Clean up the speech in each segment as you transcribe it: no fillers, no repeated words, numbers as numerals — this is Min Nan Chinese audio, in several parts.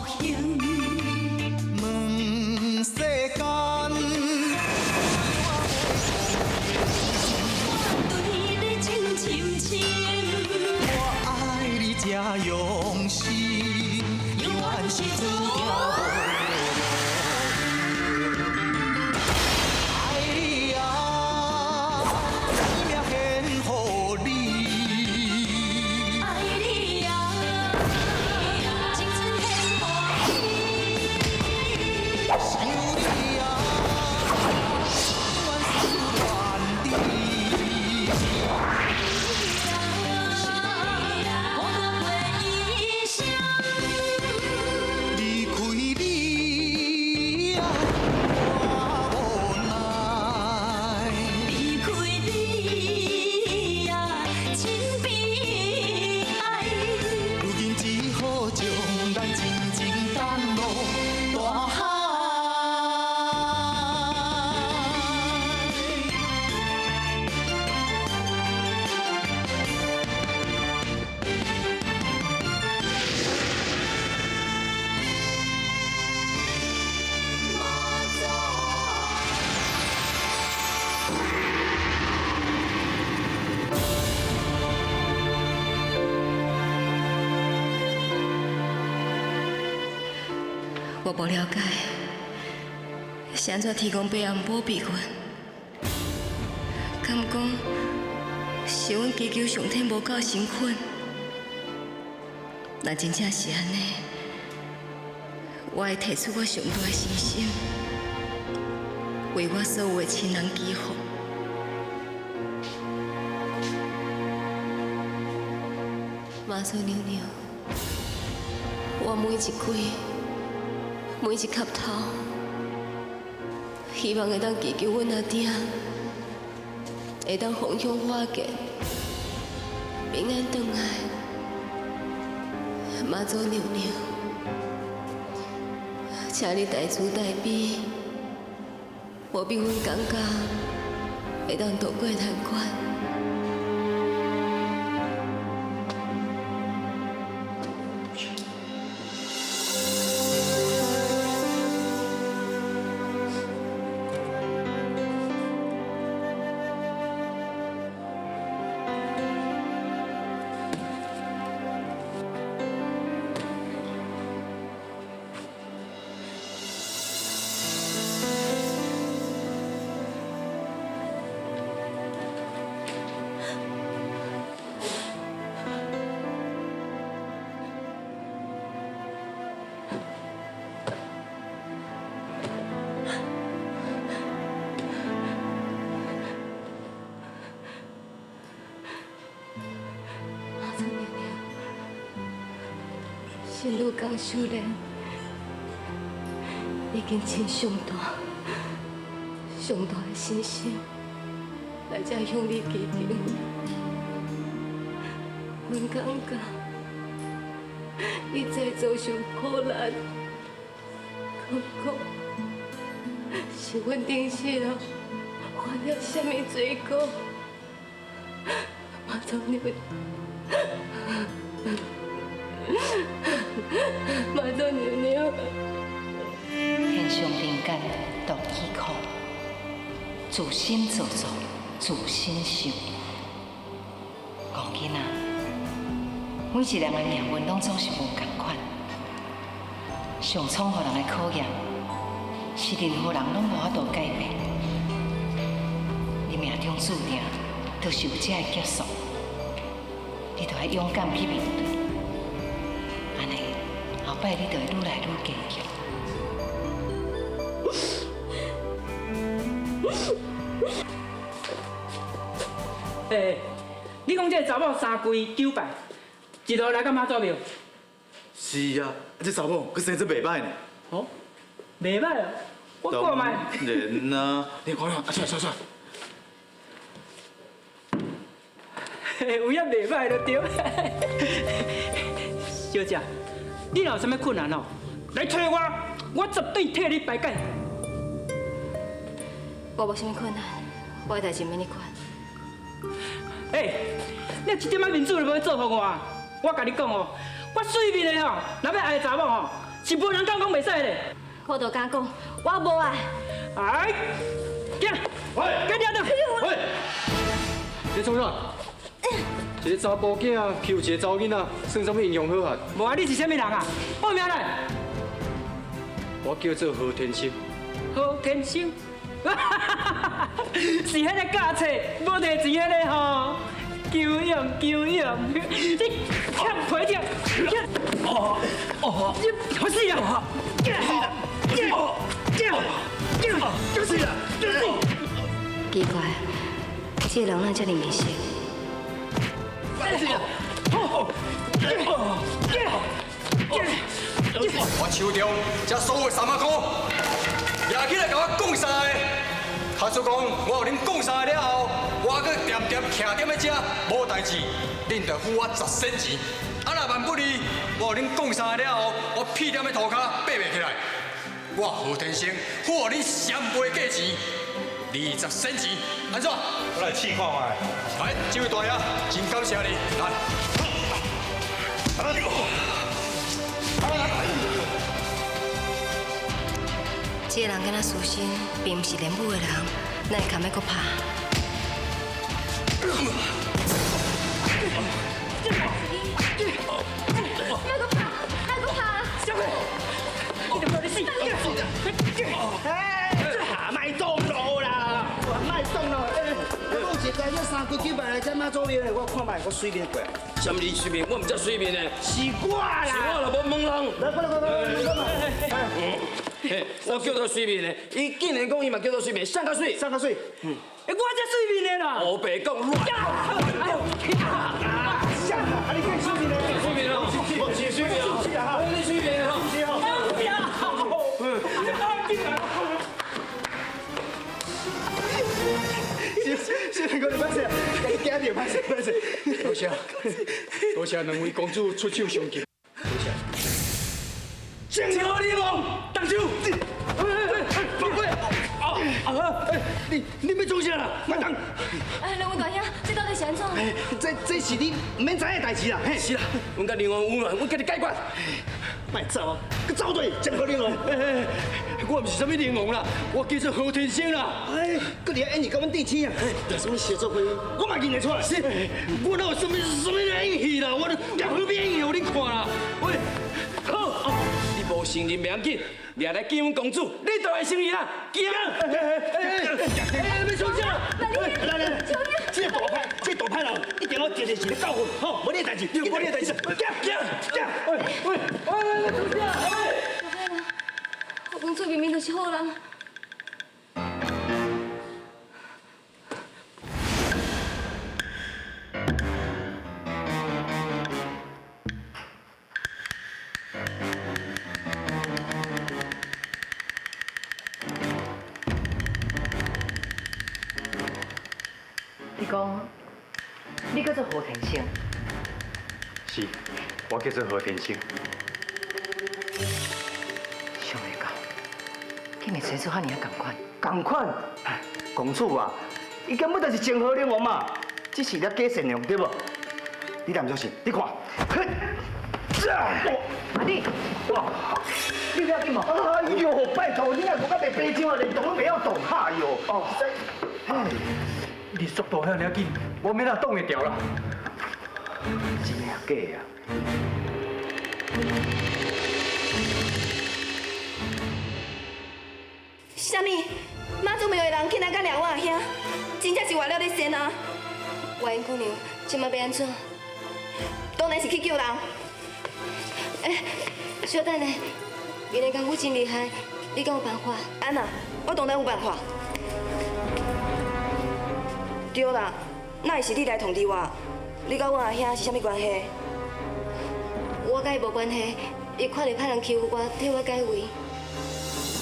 形。问世间，对你情深深，我爱你这用心，永远是注定无爱你啊，生命献予你。爱你啊，青春献予你。想你啊，永远思恋你。我搁陪一生。离开你啊，我无奈。离开你啊，真悲哀。如今只好将咱亲情等落大海。我無了解，是按怎天公伯也毋保庇阮？敢講是阮祈求上天無夠誠懇？若真正是按呢，我會提出我上大的誠心，為我所有的親人祈福。媽祖娘娘，我每一跪，每一磕頭，希望會當祈求阮阿爹會當逢凶化吉，平安轉來。媽祖娘娘，請你大慈大悲，保庇阮感覺會當渡過難關。媽祖娘娘，仙女江秀蓮已經盡上大、上大的信心來這向你祈求。阮感覺一再遭受苦難，敢講是阮頂世人犯了啥物罪過？媽祖娘娘。媽祖娘娘，天上人間獨起苦，自心造作，自心受。戇囡仔，每一个人的命運攏總是無仝款。上創予人的考驗，是任何人攏無法度改變。你命中注定，就是有這个劫數，你就愛勇敢去面對。按呢，後擺你就會愈來愈堅強。欸，你講這个查某三跪九拜，一路來到媽祖廟。是啊，這查某閣生做袂歹呢。哦，袂歹哦，我看覓。當然啦，你看看，啊出來出來出來。有影袂歹就對。小姐，你若有啥物困難哦，來揣我，我絕對替你排解。我無啥物困難，我的代誌免你管。欸，你一點仔面子都無欲做予我啊！我共你講哦，我水面的吼，若欲愛查某吼，是無人敢講袂使咧。我就敢講，我無愛。哎，行，喂，緊抓到。喂，你創啥？一個查埔囝欺負一個查某囡仔，算啥物英雄好漢？無啊，你是啥物人啊？報名來。我叫做何天生。何天生，是彼个教册無提錢彼个吼，求用求用，你欠皮條，哦哦，你好死啊！就是啦，就是。奇怪，這個人哪這麼面熟？我手中這所有三仔箍，拿起來共我講三个。假使講我予恁講三个了後，我閣恬恬徛踮咧遮，無代誌，恁就付我10仙錢。啊，若萬不利，我予恁講三个了後，我屁踮咧塗跤爬袂起來。我何天生付予恁雙倍價錢，20仙錢，按怎？我來試看覓。來，這位大爺，真感謝你，來。這個人敢若私心，並毋是練武的人，哪會堪欲閣拍？莫閣拍，莫閣拍！小妹，你怎麼你死？哎，莫動怒啦，莫動怒！哎，我講一個這三九九百來這媽祖廟的，我看覓，我水面過。啥物你水面？我毋才水面呢。是我啦。是我啦，無問人。來，過來，過來，過來，嘿，我叫做水面的，伊竟然講伊嘛叫做水面，啥較媠？啥較媠？欸，我才媠面的啦！烏白講亂。哎呦！啥？啊，你叫媠面的？媠面哦，是媠面哦，你媠面哦。是是，哥，你歹势，家己惊著，歹势歹势。多謝，多謝兩位公主出手相救。多謝。情何以王，動手！放過！啊！你你欲創啥啦？莫動！哎，兩位大兄，這到底是按怎？這是你毋免知的代誌啦。是啦，阮佮靈王有緣，阮家己解決。莫走啊！閣走對，情何靈王。我毋是啥物靈王啦，我叫做何天生啦。哎，閣佇遐演戲佮阮對星啊！啥物協作會，我嘛認會出來。是，我哪有啥物啥物演戲啦？我好比演戲予恁看啦。喂，好，你無承認袂要緊，掠來見阮公主，你就會承認啦。行！哎，欲創啥？來來來，這個大歹，這個大歹人一定要直直是咧教訓，吼，無你的代誌，無你的代誌，行行行！喂喂喂，創啥？大歹人，我公主明明就是好人。你講，你叫做何天生？是，我叫做何天生。想袂到，竟然生出遐爾仔仝款。仝款，公主啊，伊根本就是情何靈王嘛，只是咧假善良，對無？你若毋相信，你看，哼，阿你，哇，你不要緊無？哎呦，拜託，你若講甲袂白張啊，連動攏袂曉動，哎喲，哦，你速度遐爾緊，我欲哪擋會牢啦？真的假的啊？啥物？媽祖廟的人竟然敢掠我阿兄，真正是活了咧仙啊！婉英姑娘，這馬欲按怎？當然是去救人。欸，小等下，原來功夫真厲害，你敢有辦法？按怎？我當然有辦法。對啦，哪會是你來通知我？你佮我阿兄是啥物關係？我佮伊無關係，伊看著歹人欺負我，替我解圍。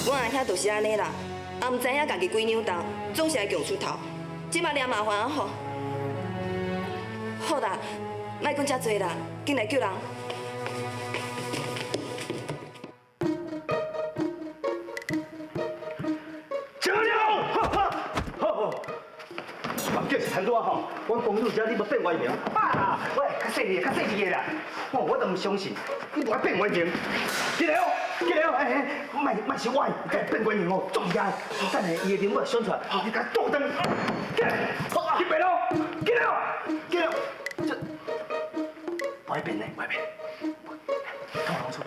我阿兄就是按呢啦，也毋知影家己幾兩重，總是愛強出頭。這馬掠麻煩啊吼！好啦，莫講遮濟啦，緊來救人。救了！好好，叫是陳拄仔吼，阮公主遮你欲變歪名，啊！喂，較細膩，較細膩的啦，我都毋相信，你無愛變歪名，起來哦！起来哦，哎哎，莫莫是我，甲变官人哦，撞起来，等下伊的名我选出来，你共倒转，起来，去变咯，起来哦，起来，这，不爱变呢，不爱变，吐龙珠，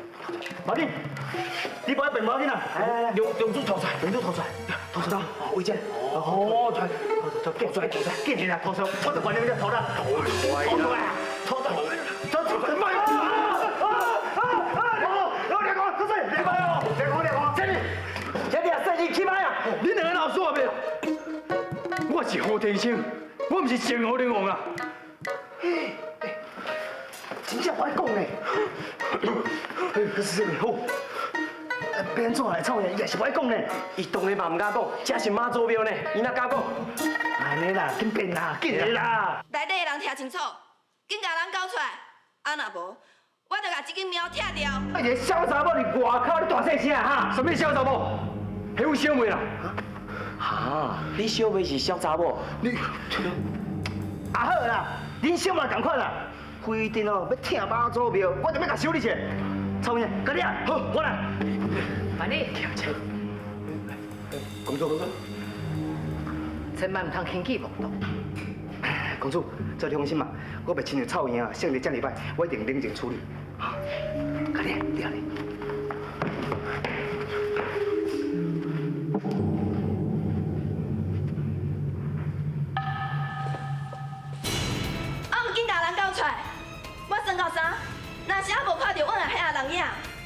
无要紧，你不爱变无要紧啦，来来来，龙龙珠吐出来，龙珠吐出来，吐出来，哦，位置，哦，出来，吐出来，吐出来，紧啦，吐出来，吐到关键就吐啦，吐出来，吐出来，吐出来，莫啊啊啊啊！两个，出水，两个，两个，两个，这里，这里啊，细你起码啊，你两个闹煞未？我是胡天星，我毋是前胡灵王啊！嘿，真正我爱讲呢。可是这个好，别安怎来创也是我爱讲呢。伊当然嘛毋敢讲，这是妈祖庙呢，伊哪敢讲？按呢啦，紧变啦，紧来啦！内底的人听清楚，紧共人交出来，啊若无，我就共这间庙拆掉。啊，一个小查某伫外口，你大细声哈？啥物小查某？彼阮小妹啦。哈，你小妹是小查某？你，啊好啦，恁小妹仝款啦，非定哦欲拆妈祖庙，我就欲共修理一下。臭妹，佮你啊，好，我来。万里，公主，公主，千万毋通轻举妄动。公主，这你放心嘛，我袂亲像臭婴啊，性格遮尔歹，我一定冷静处理。好，佮你，你来。啊，毋紧共人交出来，我算到三，若是犹无看著阮阿兄的人影，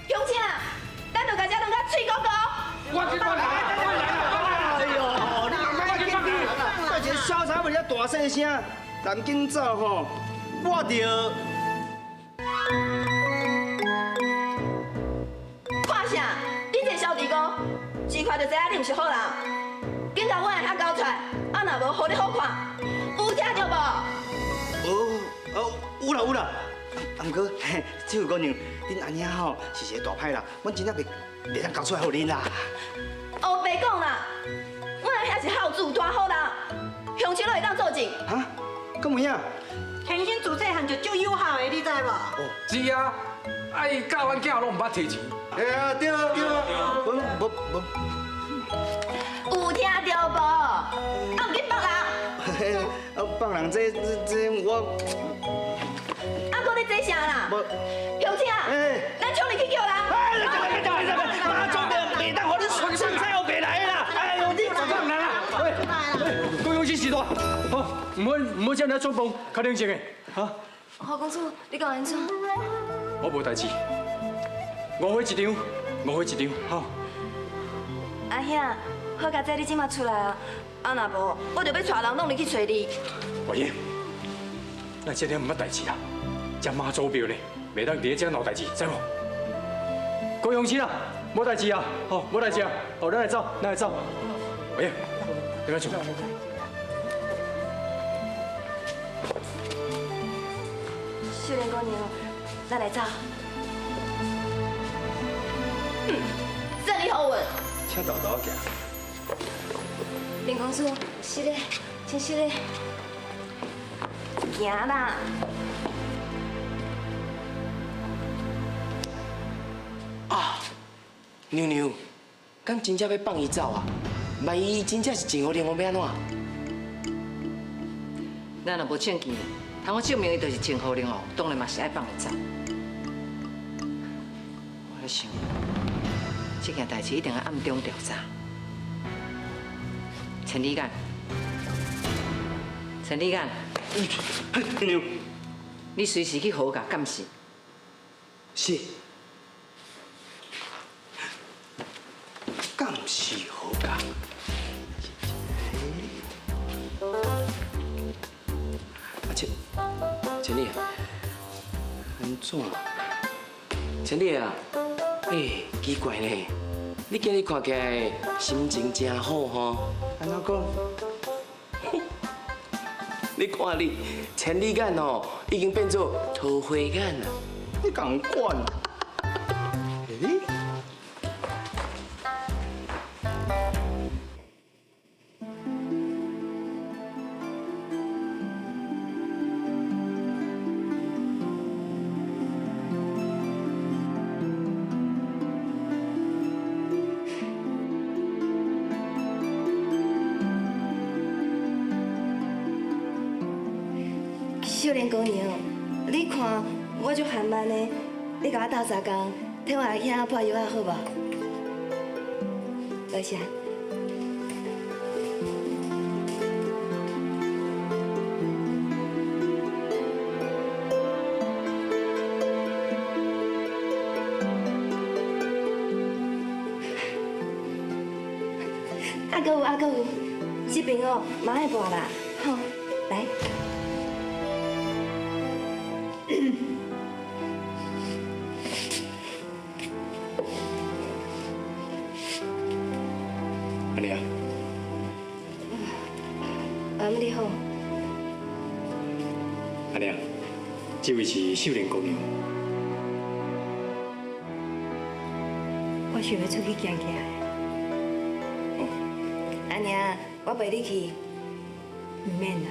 乡亲，咱就共这弄甲碎糊糊。我去，我来，我来，哎呦，你慢慢紧，带一个小查某遐大细声，但紧走吼，我就。看啥？你这小弟哥，一看就知影你毋是好人。紧共阮阿兄交出来，啊若无，予你好看，有听著无？哦哦，有啦有啦。啊，毋过，这位姑娘，恁阿兄吼是一个大歹人，阮真正袂当交出来予恁啦。乌白讲啦，阮阿兄是孝子大好人，乡亲拢会当作证。哈？敢有影？天生自细汉就足友好的，你知无？是啊，啊伊教阮囝拢毋捌提钱。哎啊，对啊对啊，无无无。有听著无？啊，毋紧放人。啊，放人这这这我。啊，阁咧这啥啦？乡亲啊，咱冲入去叫人。哎，别别别别，妈祖庙袂当予恁凊彩乌白来的啦！哎呦，你放人啦！喂喂，各位乡亲大，好，毋好毋好遮尔冲动，较冷静的，哈。侯公主，你讲按怎？我无代志，误会一场，误会一场，吼。阿兄，好佳哉你这马出来啊！啊若无，我就欲带人拢入去揣你。慧英，咱这点毋捌代志啦，这妈祖庙呢，袂当伫咧遮闹代志，知无？各位乡亲啊，无代志啊，吼，无代志啊，好，咱来走，咱来走。慧英，你来做。秀莲姑娘，咱来走。算你好运。请豆豆行。林公主，失礼，真失礼。行啦。啊，娘娘，敢真正欲放伊走啊？万一伊真正是前虎灵王，欲按怎？咱若无证据，通好证明伊就是前虎灵王，当然嘛是爱放伊走。我咧想，这件代志一定爱暗中调查。千里眼，千里眼，娘，你随时去何家监视。是。监视何家？啊，千千里，安怎？千里啊，欸，奇怪呢，你今日看起来心情真好吼。按怎讲？你看你千里眼哦，已经变做桃花眼啦。你仝款？欸？秀蓮姑娘，你看我足含慢的，你共我鬥相共，替我阿兄破藥仔好無？多謝。啊，閣有啊，閣有，這邊哦，嘛愛撥啦，好，來。阿娘。阿姆你好。阿娘，這位是秀蓮姑娘。我想欲出去行行。阿娘，我陪你去。毋免啦，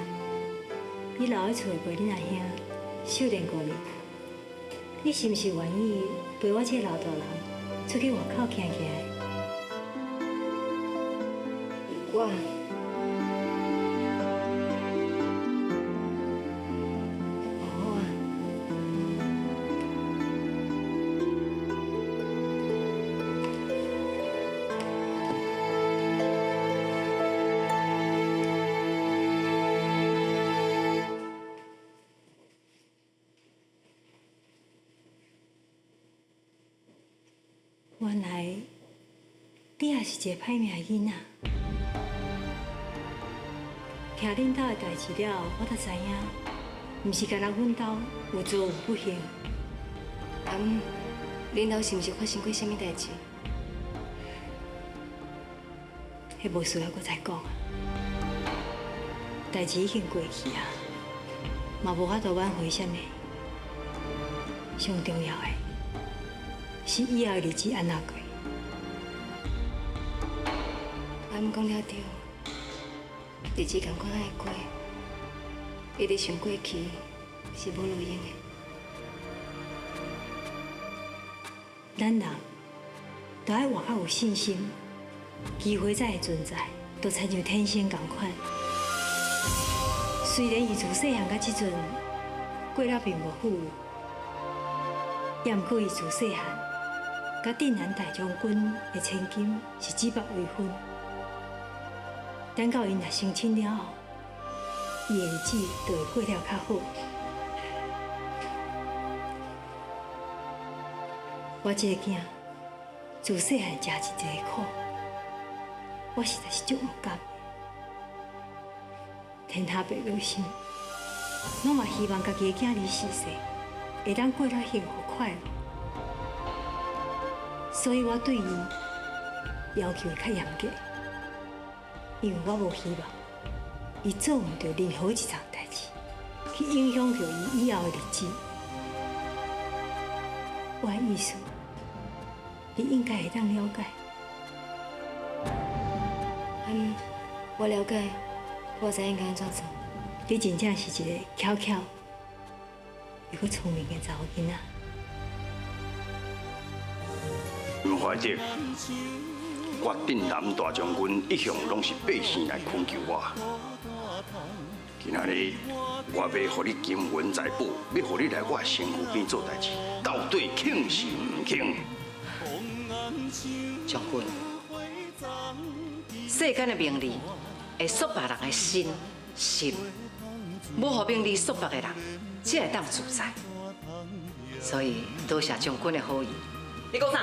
你留佇厝陪恁阿兄秀蓮姑娘。你是毋是願意陪我這個老大人出去外口行行？我。好啊。原來你也是一個歹命囡仔。聽恁兜的代誌了後，我才知影，毋是干焦阮兜有遭遇不幸。阿姆，恁兜是毋是發生過啥物代誌？彼無需要閣再講啊。代誌已經過去啊，嘛無法度挽回啥物。上重要的是以後的日子按怎過。阿姆講了對，日子仝款愛過，一直想過去是無路用的。咱人都愛活較有信心，機會才會存在，就親像天生仝款。雖然伊自細漢到這陣過了並無富裕，也毋過伊自細漢佮鎮南大將軍的千金是指腹為婚。等到𪜶若成親了後，伊的日子就會過了較好。我這個囝自細漢食真濟苦，我實在是足毋甘。天下父母心，攏嘛希望家己的囝兒逝世會當過了幸福快樂，所以我對伊要求會較嚴格，因為我無希望伊做毋著任何一樁代誌，去影響著伊以後的日子。我的意思，你應該會當了解。嗯，我了解，我知應該按怎做。你真正是一個巧巧又閣聰明的查某囡仔。黃懷哲，我鎮南大將軍一向攏是百姓來懇求我。今仔日我欲予你金銀財寶，欲予你來我身軀邊做代誌，到底肯是毋肯？將軍，世間的名利會束縛人的身心，無予名利束縛的人，才會當自在。所以多謝將軍的好意。你講啥？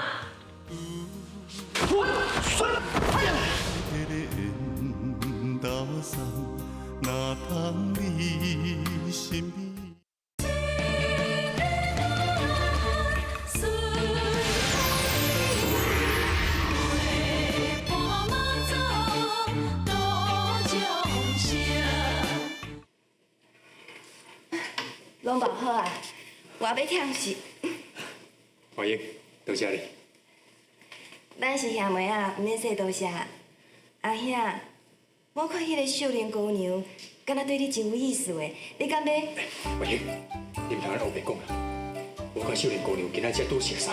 攏無好啊，我欲忝死。歡迎，多謝你。咱是兄妹仔，毋免說多謝。阿兄，我看彼個秀蓮姑娘，敢若對你真有意思的，你敢欲？慧英，你毋通按呢烏白講啦。我看秀蓮姑娘今仔才拄熟似，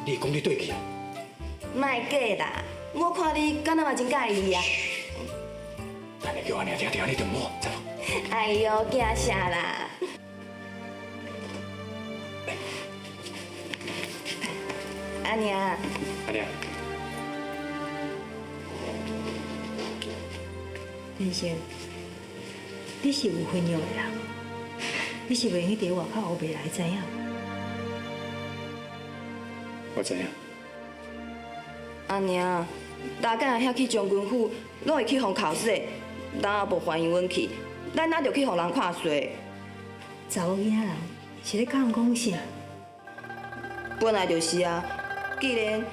你會講你對去啊？莫假啦，我看你敢若嘛真佮意伊啊。等下叫阿娘聽著按呢就毋好，知無？哎喲，驚啥啦？阿娘。阿娘。天生，你是有份量的人，你是袂用去伫外口乌白来，知影？我知影。阿娘，大家阿兄去将军府，拢会去予口说，咱也无欢迎阮去，咱哪著去予人看衰？查某囡仔人是咧教人讲啥？本来就是啊，既然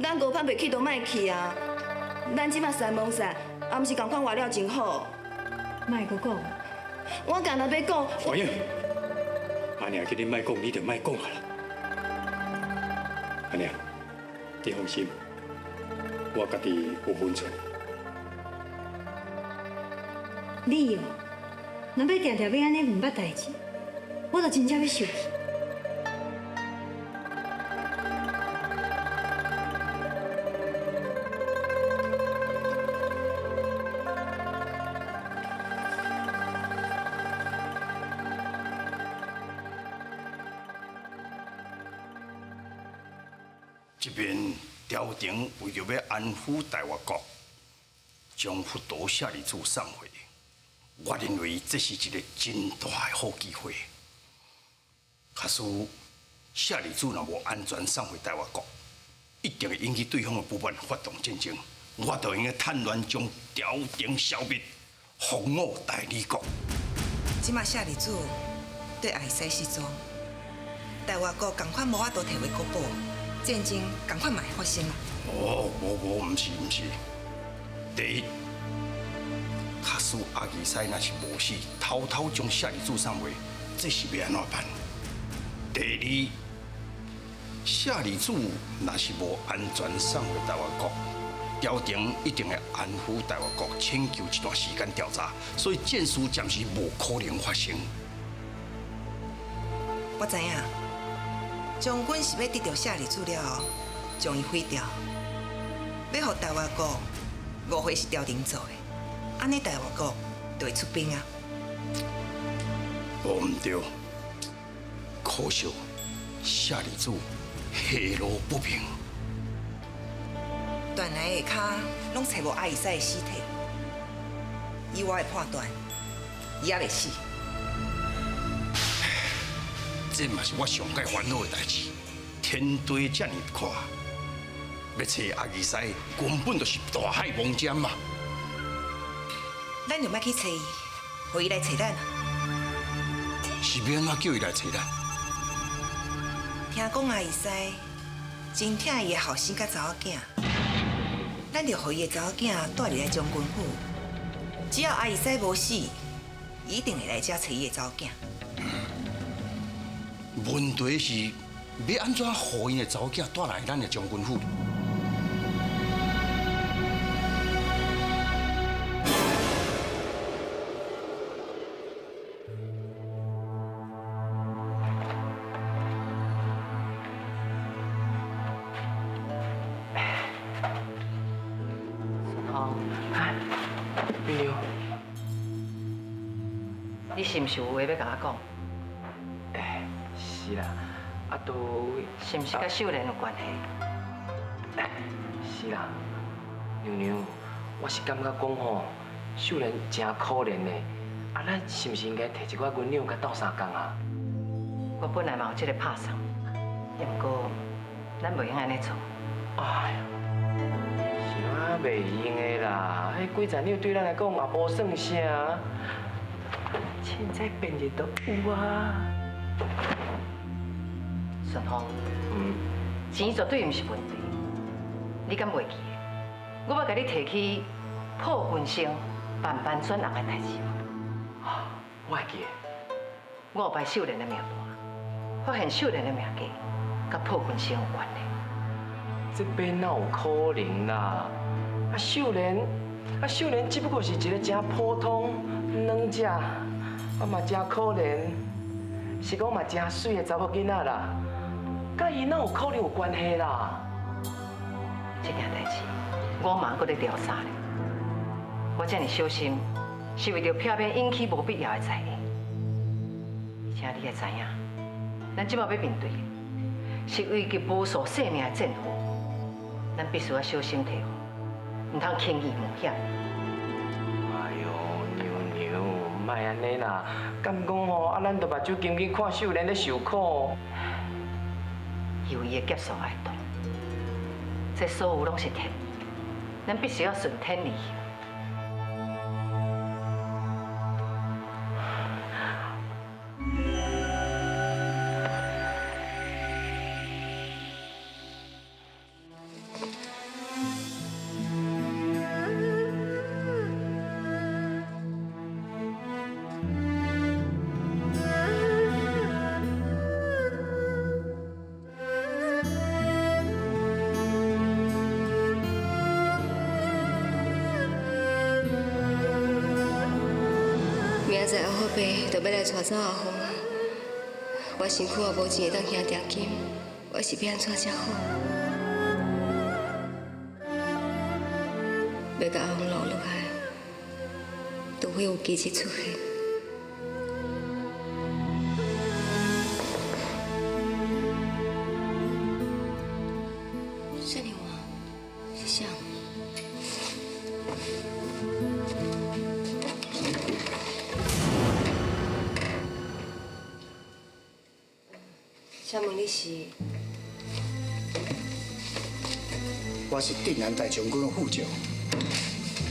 咱高攀袂去，就莫去啊。咱这马三摸散，也毋是仝款活了真好。莫阁讲，我干焦欲讲。婉英，阿娘叫你莫讲，你就莫讲啊啦。阿娘，你放心，我家己有分寸。你哦，若欲定定欲按呢毋捌代志，我就真正欲受气。这边朝廷为著欲安抚大越国，将佛陀舍利子送回，我认为这是一个真大的好机会。假使舍利子若无安全送回大越国，一定会引起对方的不满，发动战争。我就用该趁乱将朝廷消灭，防我大理国。这马舍利子对阿西失踪，大越国仝款无法度提回国宝。战争仝款嘛会发生啦。哦，无无，毋是毋是。第一，假使阿基师若是无死，偷偷将舍利子送回，这是欲按怎办？第二，舍利子若是无安全送回大越国，朝廷一定会安抚大越国，请求一段时间调查，所以战事暂时无可能发生。我知影。将军是欲得著舍利子了后，将伊毁掉，欲予大越国误会是朝廷做的，按呢大越国就会出兵啊。无毋对，可惜舍利子下落不明。断崖下跤拢揣无阿义师的尸体，以我的判断，伊犹未死。这嘛是我上盖烦恼的代志。天地这呢宽，欲揣阿基师根本就是大海无针嘛。咱就莫去揣伊，予伊来揣咱。是欲按怎叫伊来揣咱？听讲阿义师真疼伊的后生佮查某囝，咱就予伊的查某囝带入来将军府。只要阿义师无死，伊一定会来遮揣伊的查某囝。问题是，欲按怎予𪜶的查某囝带来咱的将军府？顺风，美娘，你是毋是有话欲共我讲？是啦，啊都是毋是佮秀莲有关系？是啦，娘娘，我是感觉讲吼，秀莲真可怜的，啊，咱是毋是应该提一寡银两佮斗相共啊？我本来嘛有这个拍算，也毋过咱袂用按呢做。哎呀，是啊，袂用的啦，彼几十两对咱来讲也无算啥，凊彩变日都有啊。顺风，钱绝对毋是问题，你敢袂记得？我捌共你提起破军星慢慢转红的代志无？我会记得。我有排秀莲的名单，发现秀莲的命格佮破军星有关系。这边哪有可能啦？啊，秀莲，啊秀莲只不过是一个真普通、软食，啊嘛真可怜，是讲嘛真媠的查某囡仔啦。佮伊哪有可能有关系啦？这件代志，我嘛阁咧调查咧。我这么小心，是为著避免引起无必要的猜疑。而且你也知影，咱这马欲面对的，是危及無數性命的戰禍，咱必須愛小心提防，毋通輕易冒險。哎喲，娘娘，莫按呢啦，敢講吼，啊，咱就目睭金金看秀蓮咧受苦。有伊的劫數愛到，這所有攏是天意，咱必須要順天而行。明仔載阿虎伯就欲來帶走阿紅啊！我身軀也無錢會當還定金，我是欲按怎才好？欲共阿紅留落來，除非有奇蹟出現。啥人話？是誰？請問你是？我是鎮南大將軍的副將，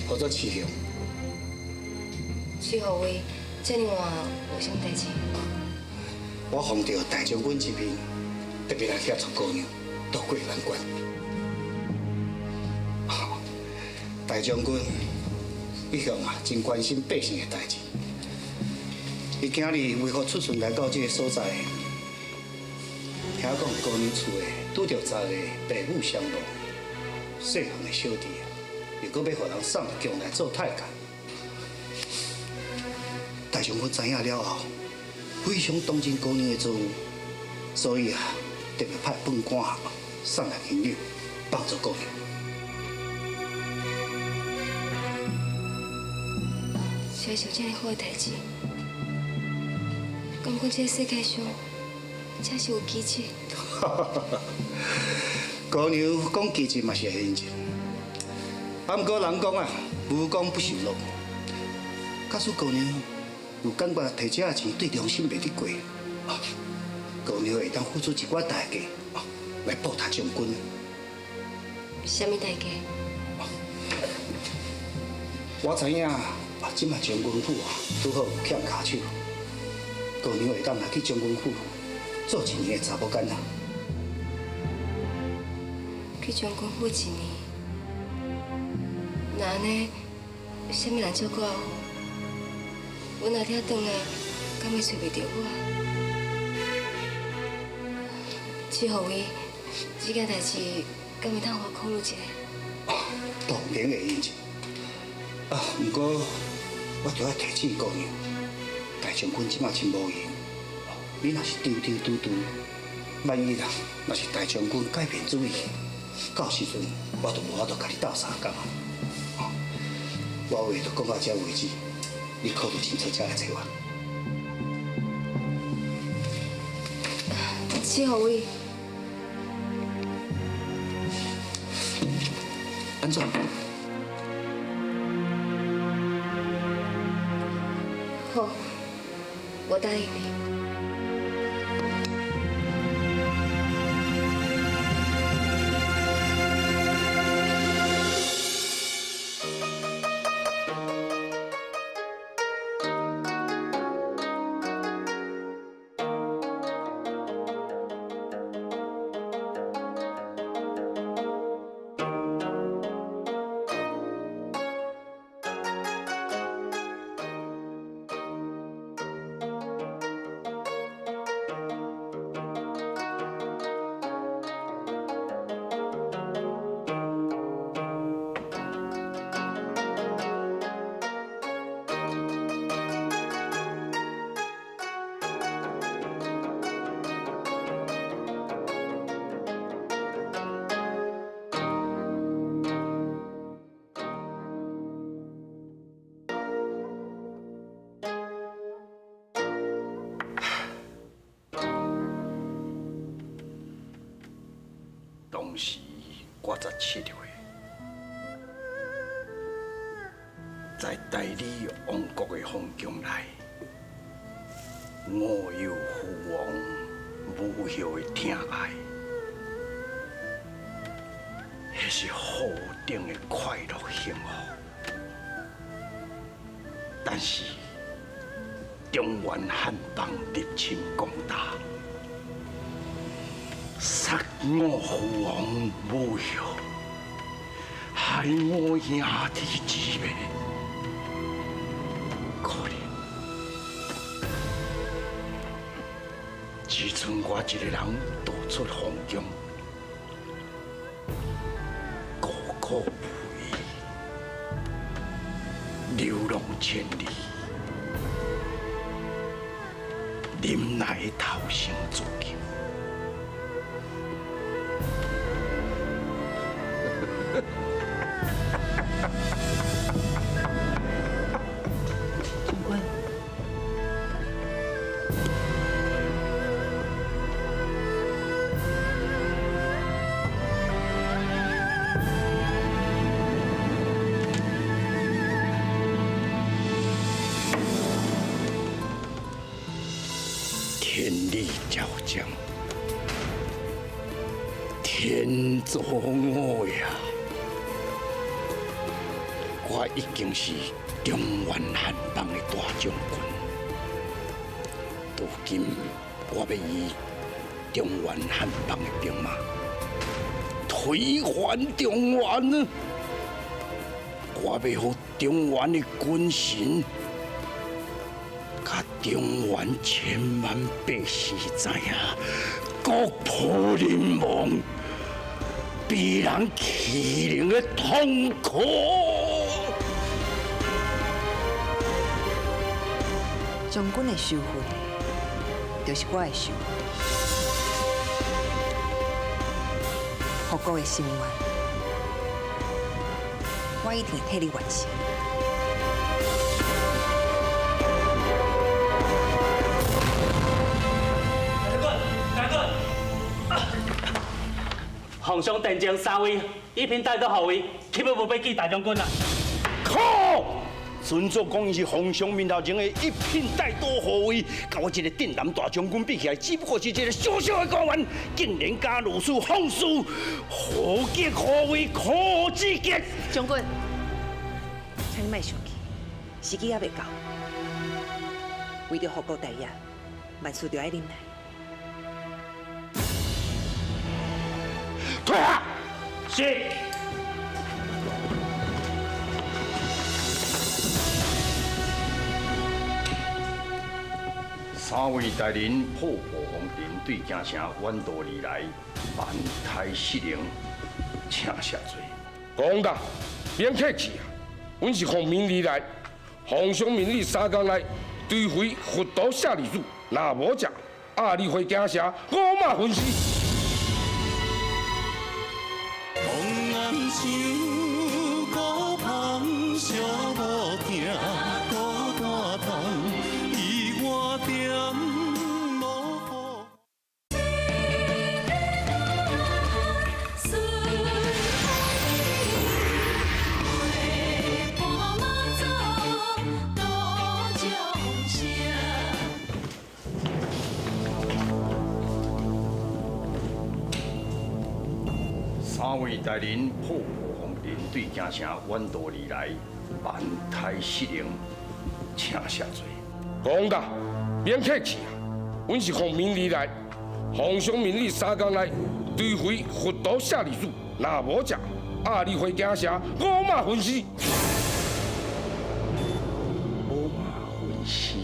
號做徐雄。徐浩威，這呢晚有啥物代誌？我奉著大將軍之命，特別來協助姑娘渡過難關。大將軍一向啊真關心百姓的代誌，伊今日為何出巡來到這個所在？聽講姑娘厝的拄著十個父母雙亡，細漢的小弟啊，又閣欲予人送入宮來做太監。大將軍知影了後，非常同情姑娘的遭遇，所以啊，特別派判官送來銀兩幫助姑娘。誰會想這麼好的代誌？敢講這個世界上真是有奇蹟？姑娘講奇蹟嘛是會應驗，啊，毋過人講啊，無功不受祿。假使姑娘有感覺提這個錢對良心袂得過，姑娘會當付出一寡代價來報答將軍。啥物代價？我知影啊，這馬將軍府啊，拄好有欠跤手，姑娘會當來去將軍府做一年的查某囡仔。去將軍府一年，那按呢，啥物人照顧阿虎？阮阿爹轉來，敢會揣袂著我？志宏伊，這件代誌敢會當予我考慮一下？當然會應承。啊，毋過我著愛提醒姑娘，大將軍這馬真無閒，你若是丟丟拄拄，萬一啦，若是大將軍改變主意，到時陣我就無法度共你鬥相共啊！我話就講到這為止，你考慮清楚才來找我。志宏偉，按怎？好，我答應你。当时我17岁，在大理王国的皇宫内，我有父王母后的疼爱，彼是何等的快乐幸福。但是中原汉邦入侵攻打，杀我父王母后，害我兄弟姊妹，可怜。只剩我一个人逃出皇宫，孤苦无依，流浪千里，忍耐投生自尽。将军，天理昭彰，天助我呀！我已经是中原汉邦的大将军，如今我欲以中原汉邦的兵马推翻中原，我欲予中原的军神，佮中原千万百姓知影，国破人亡，被人欺凌的痛苦。将军的仇恨，就是我的仇恨。复国的心愿，我一定会替你完成。大哥，大哥，皇上殿前三位一品带刀护卫，岂不无要见大将军啊？靠！孙祖讲伊是皇上面头前的一品带刀护卫，佮我这个镇南大将军比起来，只不过是一个小小的官员，竟然敢如此放肆，何极何为可之极？将军，请你莫生气，时机犹未到，为著复国大业，万事就爱忍耐。退下。是。三位大人破破红尘，对京城远道而来，万太失灵，请谢罪。公大，免客气啊！阮是奉命而来，皇上命你三工内追回佛陀舍利子，若无者，压你回京城，五马分尸。三位大人破破红尘，对京城远道而来，万太失灵，请谢罪。公大，免客气啊！阮是奉命而来，皇上命你三工内追回佛陀舍利子，若无者，压你回京城，五马分尸。五马分尸。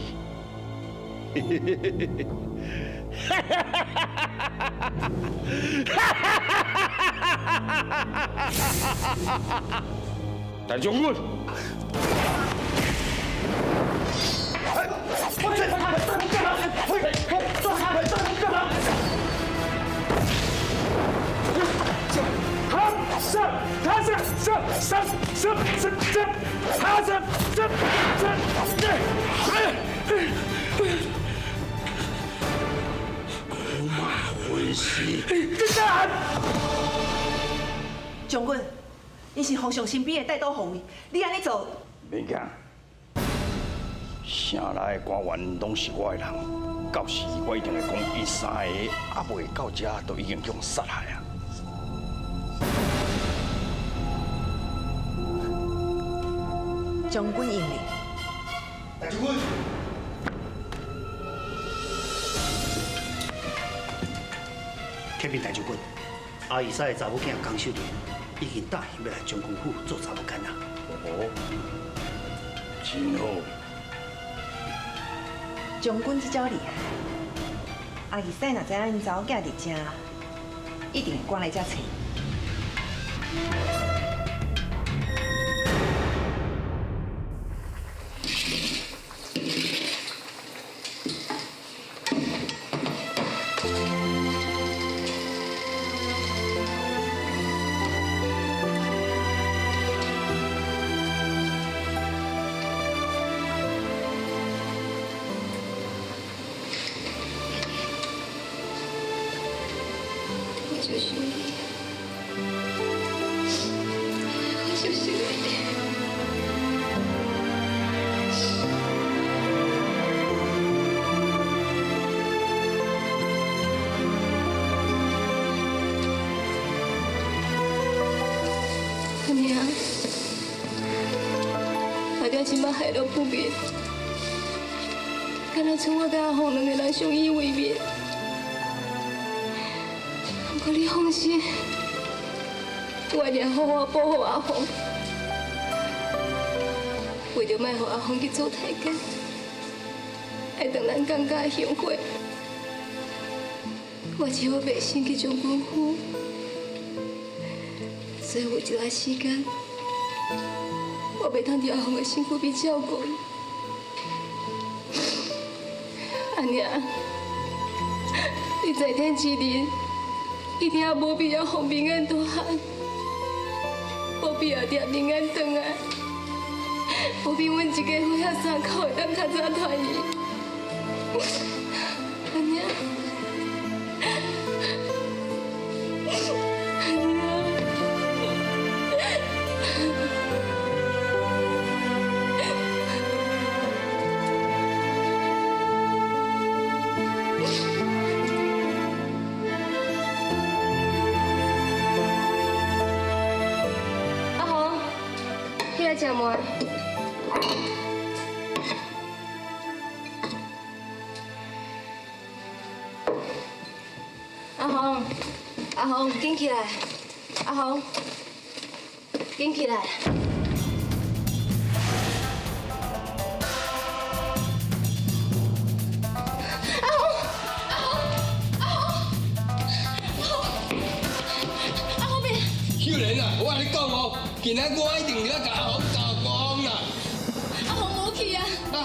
大将军，五马分尸。这。将军，𪜶是皇上身边的带刀护卫，你按呢做，免惊，城内的官员拢是我的人，到时我一定会讲，𪜶三个犹未到遮，就已经予人杀害啊！将军英明。大将军，启禀大将军，阿义师的查某囝江秀莲已经答应欲来将军府做查某囡仔。哦，真好。将军这招厉害，阿义师若知影𪜶查某囝伫遮，一定会赶来遮揣。我就想你，我就想你。阿娘，大家这摆海陆不灭，敢若賰我佮阿凤两个人相依为命。不过你放心，我一定好好保护阿凤，为著莫予阿凤去做太监，爱当咱感觉后悔，我只好卖身去将军府。所以有一段时间，我袂当伫阿凤的身躯边照顾伊。阿娘，你在天之灵，一定要无必要予平安大汉，无必要掠平安转来，无比阮一家伙仔三口会当较早团圆。阿娘，阿娘。阿红，起来食糜。阿红，阿红，紧起来！阿红，紧起来！阿红，阿红，阿红，阿红，阿红别！秀莲啊，我共你讲哦，今仔我一定欲共阿红交光啦。阿红无去啊！啊，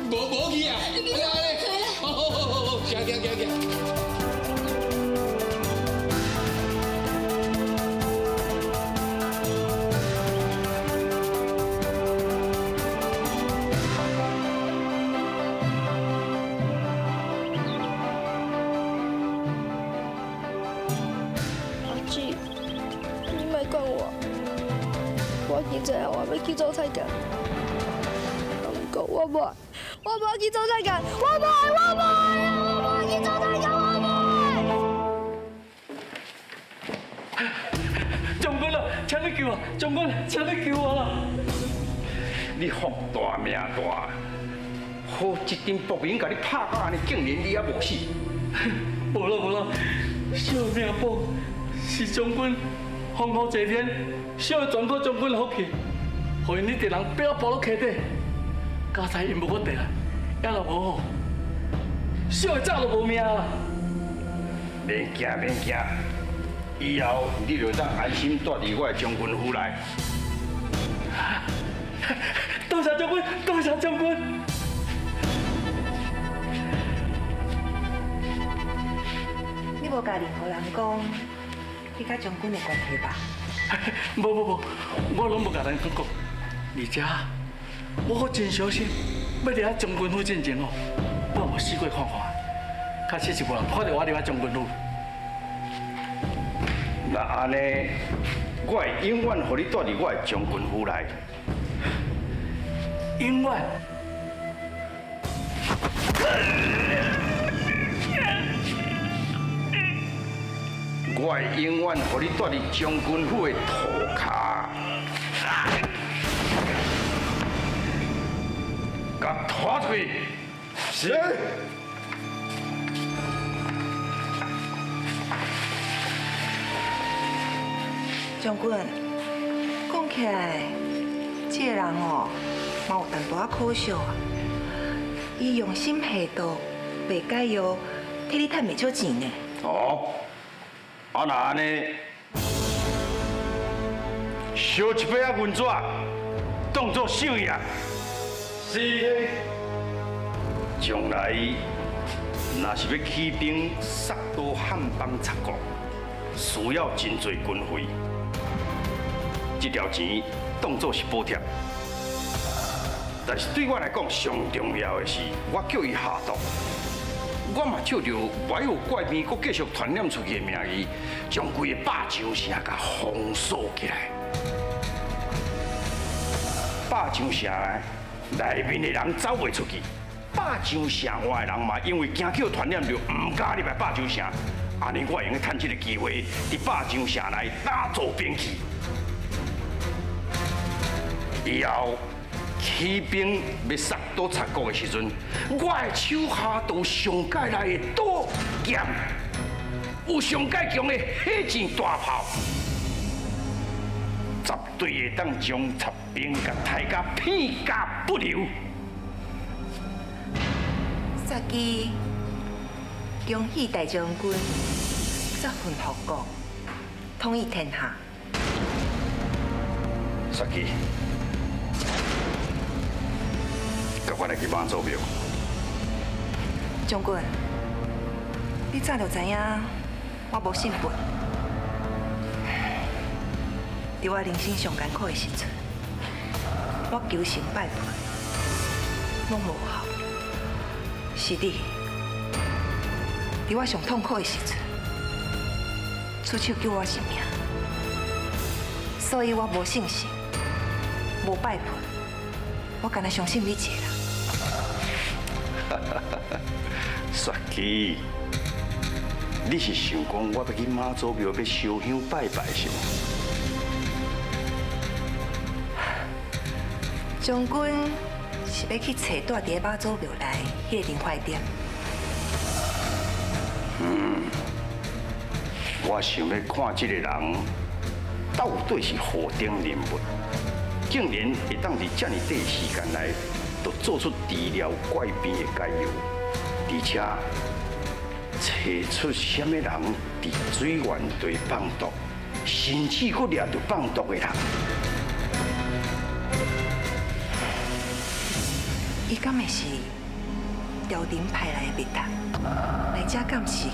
无去啊！你去找啦！好好好好好，行行行行。阿姊，你莫管我，我已经知影我欲去做太监，毋过我无爱，我无爱去做太监，我无爱，我无爱啊！我无爱去做太监，我无爱。将军啊，请你救我！将军，请你救我啦！你福大命大，好一阵步兵共你拍到按呢，竟然你犹无死。无啦无啦，小命宝是将军风雨齐天，小的全靠将军的福气，予𪜶呢敌人逼到步落溪底，佳哉𪜶无阁綴来，也若无吼，小的早就无命啦。免惊免惊，以后你就当安心蹛伫我的将军府内。多谢将军，多谢将军。你无共任何人讲你佮将军的关系吧？无无无，我拢无共人讲过。而且我阁真小心，欲入将军府进前哦，我嘛试过看看，确实是无人看著我入来将军府。那按呢，我會永遠予你蹛佇我的將軍府內。永遠。我會永遠予你蹛佇將軍府的塗跤。共拖出去。是。將軍，講起來，這个人哦，嘛有淡薄仔可笑啊。伊用心下毒，袂解藥，替你趁袂少錢呢。哦，啊若按呢，燒一擺仔銀紙，當作賞伊啊。是。將來若是欲起兵殺到漢邦賊國，需要真濟軍費。這條錢當作是補貼，但是對我來講上重要的是，我叫伊下毒，我嘛借著外有怪病，閣繼續傳染出去的名義，將規个百丈城共封鎖起來。百丈城內面的人走袂出去，百丈城外的人嘛，因為驚叫傳染著，毋敢入來百丈城。按呢，我會用得趁這个機會，佇百丈城內打造兵器。以後起兵欲殺到賊國的時陣，我的手下都有上蓋來的刀劍，有上蓋強的火箭大炮，絕對會當將賊兵共刣甲片甲不留。雪姬，恭喜大將軍十分復國，統一天下。雪姬。佮我來去媽祖廟。將軍，你早就知影我無信佛。佇我人生上艱苦的時陣，我求神拜佛，攏無效。是你，佇我上痛苦的時陣，出手救我性命，所以我無信神，無拜佛。我干焦相信你一个人。雪姬，你是想講我欲去媽祖廟欲燒香拜拜是無？將軍是欲去揣蹛佇个媽祖廟內彼个林懷德。嗯，我想欲看這个人到底是何等人物。竟然會當佇遮爾短時間內，就做出治療怪病的解藥，而且揣出啥物人佇水源地放毒，甚至閣掠著放毒的人。伊敢會是朝廷派來的密探，來這敢是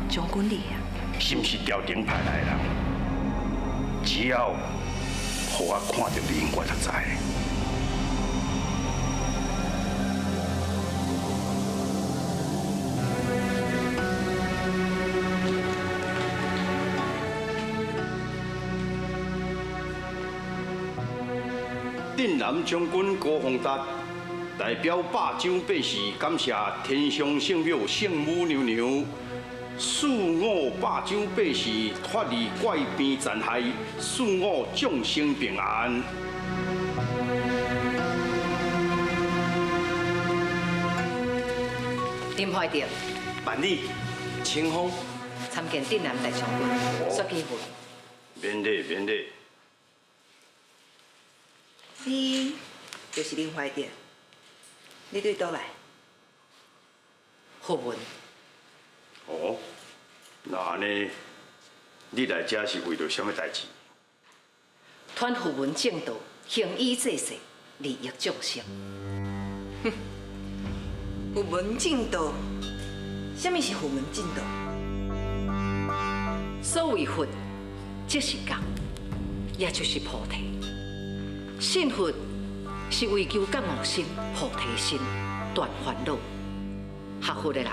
將軍你啊？是毋是朝廷派來的人？只要予我看著面，我就知。鎮南將軍高宏達代表百丈百姓感謝天上聖母聖母娘娘，賜我百丈百姓脫離怪病殘害，賜我眾生平安。林懷德，辦理，清風，參見鎮南大將軍，雪姬文。免禮，免禮。你就是林懷德，你對佗來？佛文。哦，那按呢，你來這是為著啥物代誌？傳佛門正道，行醫濟世，利益眾生。哼，佛門正道，啥物是佛門正道？所謂佛，即是覺，也就是菩提。信佛是為求覺悟心、菩提心，斷煩惱。學佛的人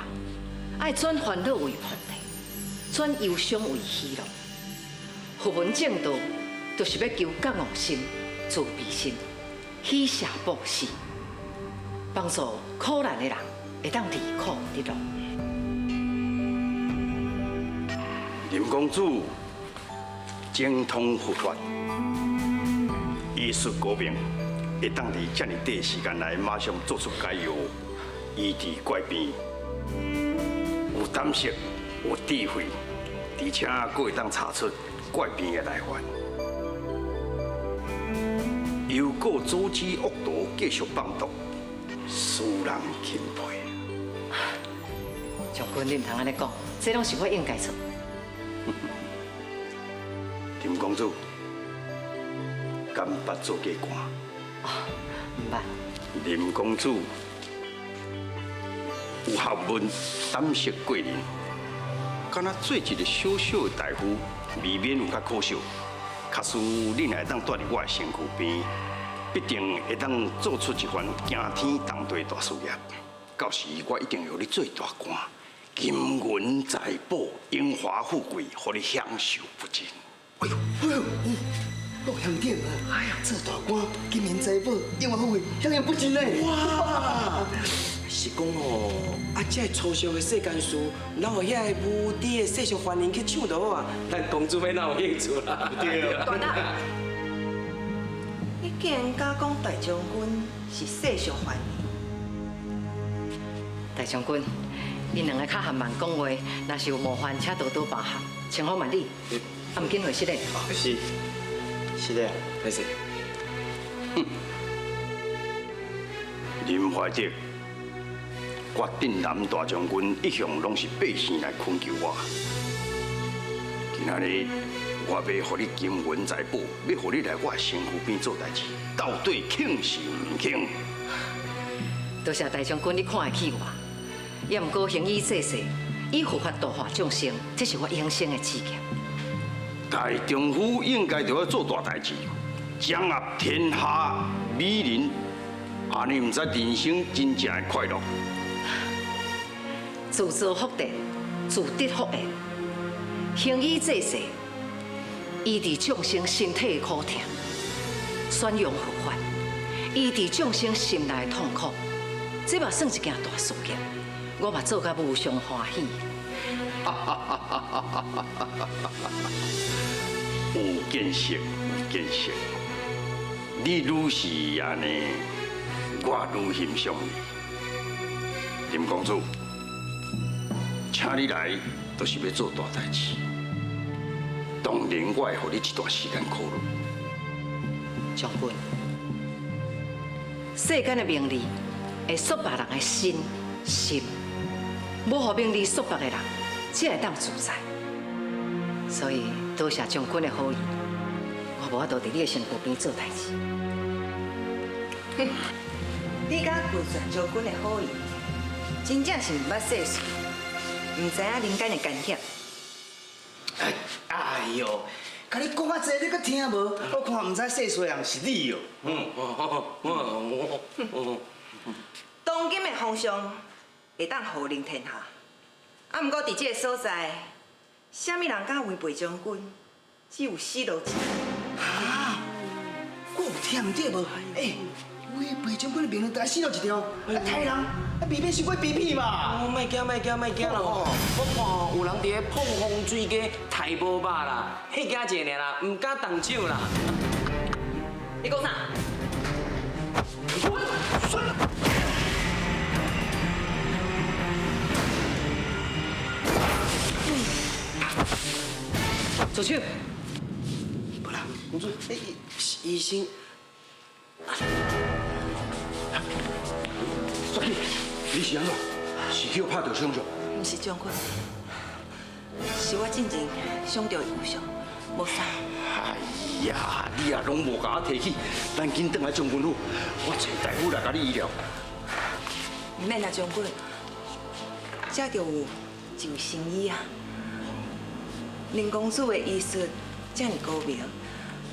愛轉煩惱為菩提，轉憂傷為喜樂。佛門正道就是欲求觉悟心、慈悲心、喜舍布施，帮助苦难的人会当离苦得乐。林公子精通佛法，医术高明，会当伫遮尔短时间内马上做出解药，医治怪病，有胆识，有智慧，而且阁会当查出怪病的来源。又阁阻止恶徒继续放毒，使人钦佩。将军，你毋通按呢讲，这拢是我应该做。林公子，敢捌做过官？毋捌。林公子有学问，胆识过人，敢若做一个小小的大夫，未免有较可惜。假使你若会当蹛伫我的身躯边，必定会当做出一番惊天动地大事业。到时我一定予你做大官，金银财宝，荣华富贵，予你享受不尽。哎呦，哎呦，老乡长啊！哎呀，做大官，金银财宝，荣华富贵，享用不尽呢。哇！是讲哦，啊，这个粗俗的世间事，留予遐个无知的世俗凡人去抢就好啊。咱公主欲哪有兴趣啦？对。大胆！你竟然敢讲大将军是世俗凡人？大将军，𪜶两个较含慢讲话，若是有冒犯，请多多包涵。千好万里，啊，毋紧回失礼。是，是的，没事。哼，林怀德，我镇南大将军一向拢是百姓来恳求我。今仔日我欲予你金银财宝，欲予你来我的身躯边做代志，到底肯是毋肯？多谢大将军，你看会起我。也毋过行医济世，以佛法度化众生，这是我永生的志业。大丈夫应该就要做大代志，掌握天下美人，按呢毋知人生真正的快乐。自造福田，自得福缘，行医济世，医治众生身体的苦痛，宣扬佛法，医治众生心内的痛苦，这嘛算一件大事业，我嘛做甲无上欢喜。有见识，有见识。你愈是按呢，我愈欣赏你。林公子，请你来，就是欲做大代志。当然，我会予你一段时间考虑。将军，世间的名利会束缚人的身心，无予名利束缚的人，才会当自在。所以，多谢将军的好意，我无法度伫你的身躯边做代志。哼，你敢拒绝将军的好意，真正是毋捌世事，毋知影人间的艰险。哎哟，共你讲较济，你阁听无？我看毋知世事的人是你哦。当今的风尚会当号令天下，啊，毋过伫这个所在，啥物人敢违背将军，只有死路一条。啊！我有听毋对无？欸，违背将军的命令，就爱死路一条。啊，杀人，啊，未免伤过卑鄙嘛。哦，莫惊，莫惊，莫惊啦吼！我看吼有人伫咧碰风水鸡刣无肉啦，彼惊一个尔啦，毋敢动手啦。你讲啥？住手！无啦，公主，欸，医生。雪姬，你是按怎？是去予拍著伤著？毋是将军，是我进前伤著有伤，无啥。哎呀，你也拢无共我提起，咱紧转来将军府，我找大夫来共你医疗。毋免啦，将军，这就有一位神医啊。林公子的医术遮尔高明，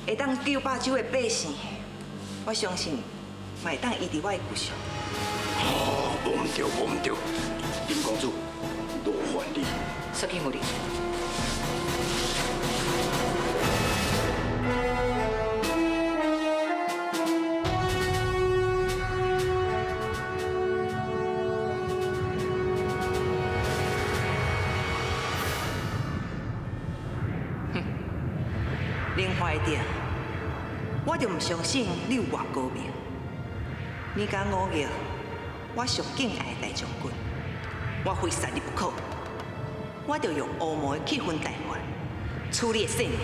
会当救百州的百姓，我相信嘛会当医治我的骨伤。哦，无毋对，无毋对，林公子，劳烦你。雪姬夫人。林怀德，我就毋相信你有偌高明。你敢侮辱我上敬爱的大将军，我非杀你不可。我就用乌魔的气氛大法处理性命。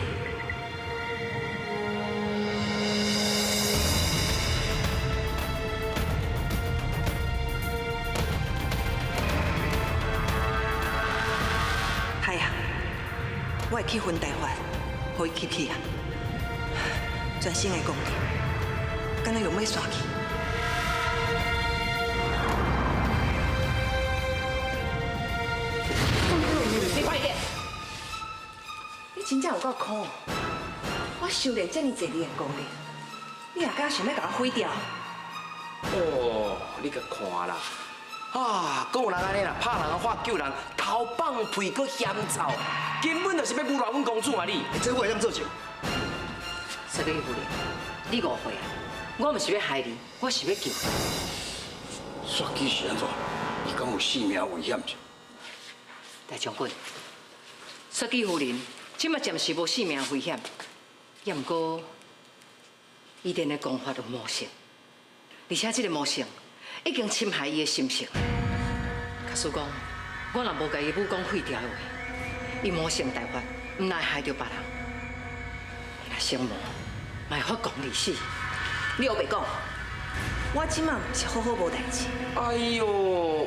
系啊，我的气氛大法，予伊吸去啊！全身的功力，敢若用欲散去。你快点！你真正有够苦，我修炼这么济年的功力，你也敢想欲共我毁掉？哦，你共看啦，啊，阁有人按呢啦，拍人话救人，头放屁阁嫌臭，根本就是欲侮辱阮公主嘛你！这我会当做证。雪姬夫人，你误会啊！我毋是欲害你，我是欲救你。雪姬是按怎？伊敢有性命危险？大将军，雪姬夫人这马暂时无性命危险，也毋过伊练的功法有魔性，而且这个魔性已经侵害伊的心性。假使讲，我若无共伊武功废掉的话，伊魔性大发，毋但会害著别人，若成魔，嘛会发狂而死。你乌白讲，我这马毋是好好无代志。哎哟，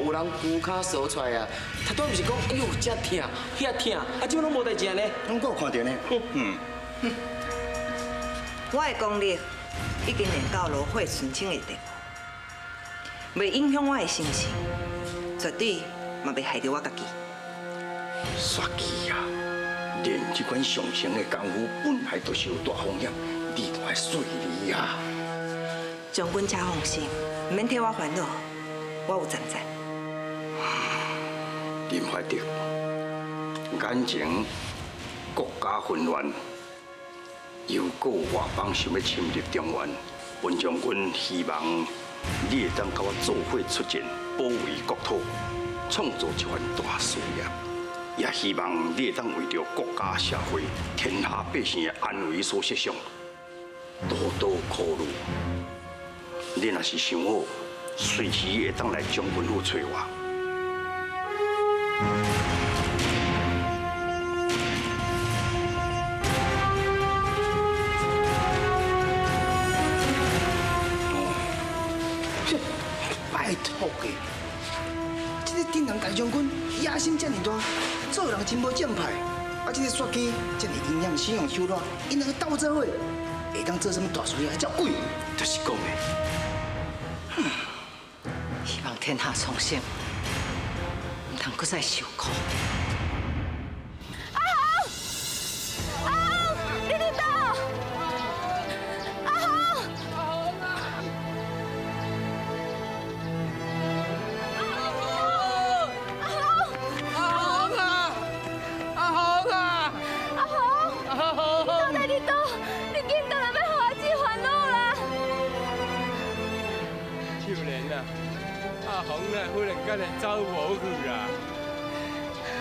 有人龟跤趖出来啊！头拄毋是讲，哎哟，这疼，遐疼，啊，这马拢无代志呢？拢阁有看著呢。嗯。我的功力已经练到炉火纯青的地步，袂影响我的心情，绝对嘛袂害著我家己。雪姬啊，练这款上乘的功夫本来就是有大风险，你著爱细腻啊。将军请放心，毋免替我烦恼，我有站在。林怀德，眼前国家混乱，又阁有外邦想欲侵入中原，本将军希望你会当佮我做伙出战，保卫国土，创造一番大事业。也希望你会当为著国家社会、天下百姓的安危所设想，多多考虑。你若是想好，随时会当来将军府揣我。拜托的，这个镇南大将军野心这尔大，做人真无正派。啊，这个雪姬这尔阴险，心勇手软，𪜶两个斗做伙，会当做啥物大事业？才鬼，就是讲的。希望天下苍生，毋通阁再受苦。阿红，阿红，你伫佗？阿红，阿红，阿红啊，阿红啊，阿红，阿红，你到底伫佗？你紧转来，欲予阿姊烦恼啦！秀莲啊，阿红啊，忽然间会走无去啦。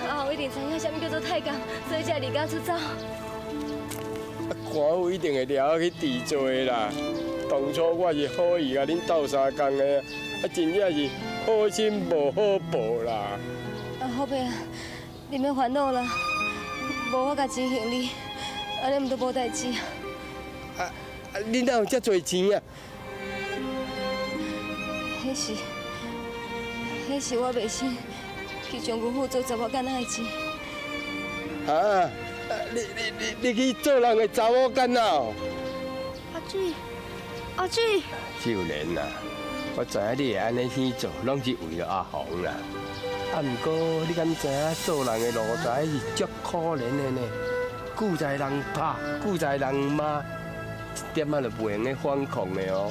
阿红一定知影啥物叫做太监，所以才会离家出走。官府一定会掠我去治罪啦。当初我是好意共恁斗相共的，啊，真正是好心无好报啦。阿好伯啊，你免烦恼啦，无我共钱还你，按呢毋都无代志啊。啊，你哪有遮济钱啊？彼是我卖身去将军府做查某囡仔的钱。啊！你去做人的查某囡仔哦？阿姊，阿姊。秀莲啊，我知影你会按呢去做，拢是为了阿红啦。啊，毋过你敢知影做人的奴才是足可怜的呢？久在人拍，久在人骂，一点仔就袂用得反抗的哦。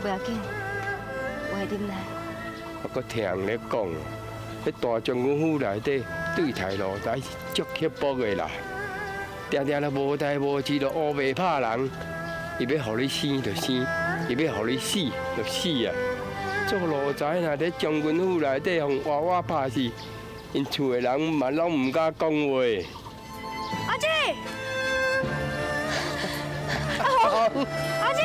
袂要紧，我会忍耐。我阁听人咧讲，彼大将军府内底对待奴才是足刻薄的啦，定定都无代无志，就乌白拍人。伊欲予你生就生，伊欲予你死就死啊！做奴才若伫将军府内底予活活拍死，𪜶厝的人嘛拢毋敢讲话。阿姊，阿红，阿姊，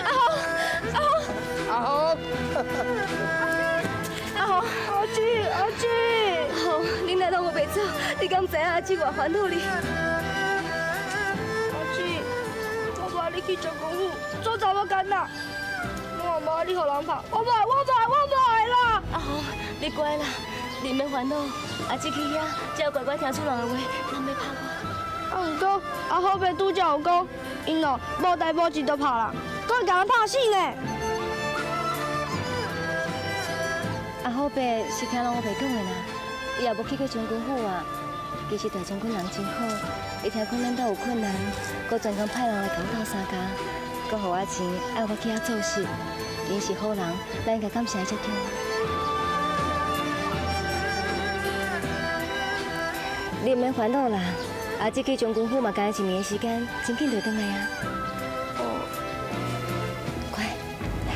阿红，阿红，阿红，阿红，阿姊，阿姊，阿红，你哪拢无袂走？你敢知影阿姊偌烦恼你？阿姊，我无爱你去将军府做查某囡仔，我嘛无爱你予人拍，我无爱，我无爱，我无爱啦！阿红，你乖啦，你免烦恼，阿姊去遐，只要乖乖听主人的话，人袂拍我。啊，毋过阿虎伯拄才有讲，𪜶哦无代无志就拍人，阁会共人拍死呢。阿虎伯是听人乌白讲的啦，伊也无去过将军府啊。其实大将军人真好，伊听讲咱兜有困难，阁专工派人来共阮斗相共，阁予我钱，爱我去遐做事。𪜶是好人，咱应该感谢伊才对。你毋免烦恼啦，阿姊去将军府嘛，干焦一暝的时间，真紧就转来啊。哦，快，来。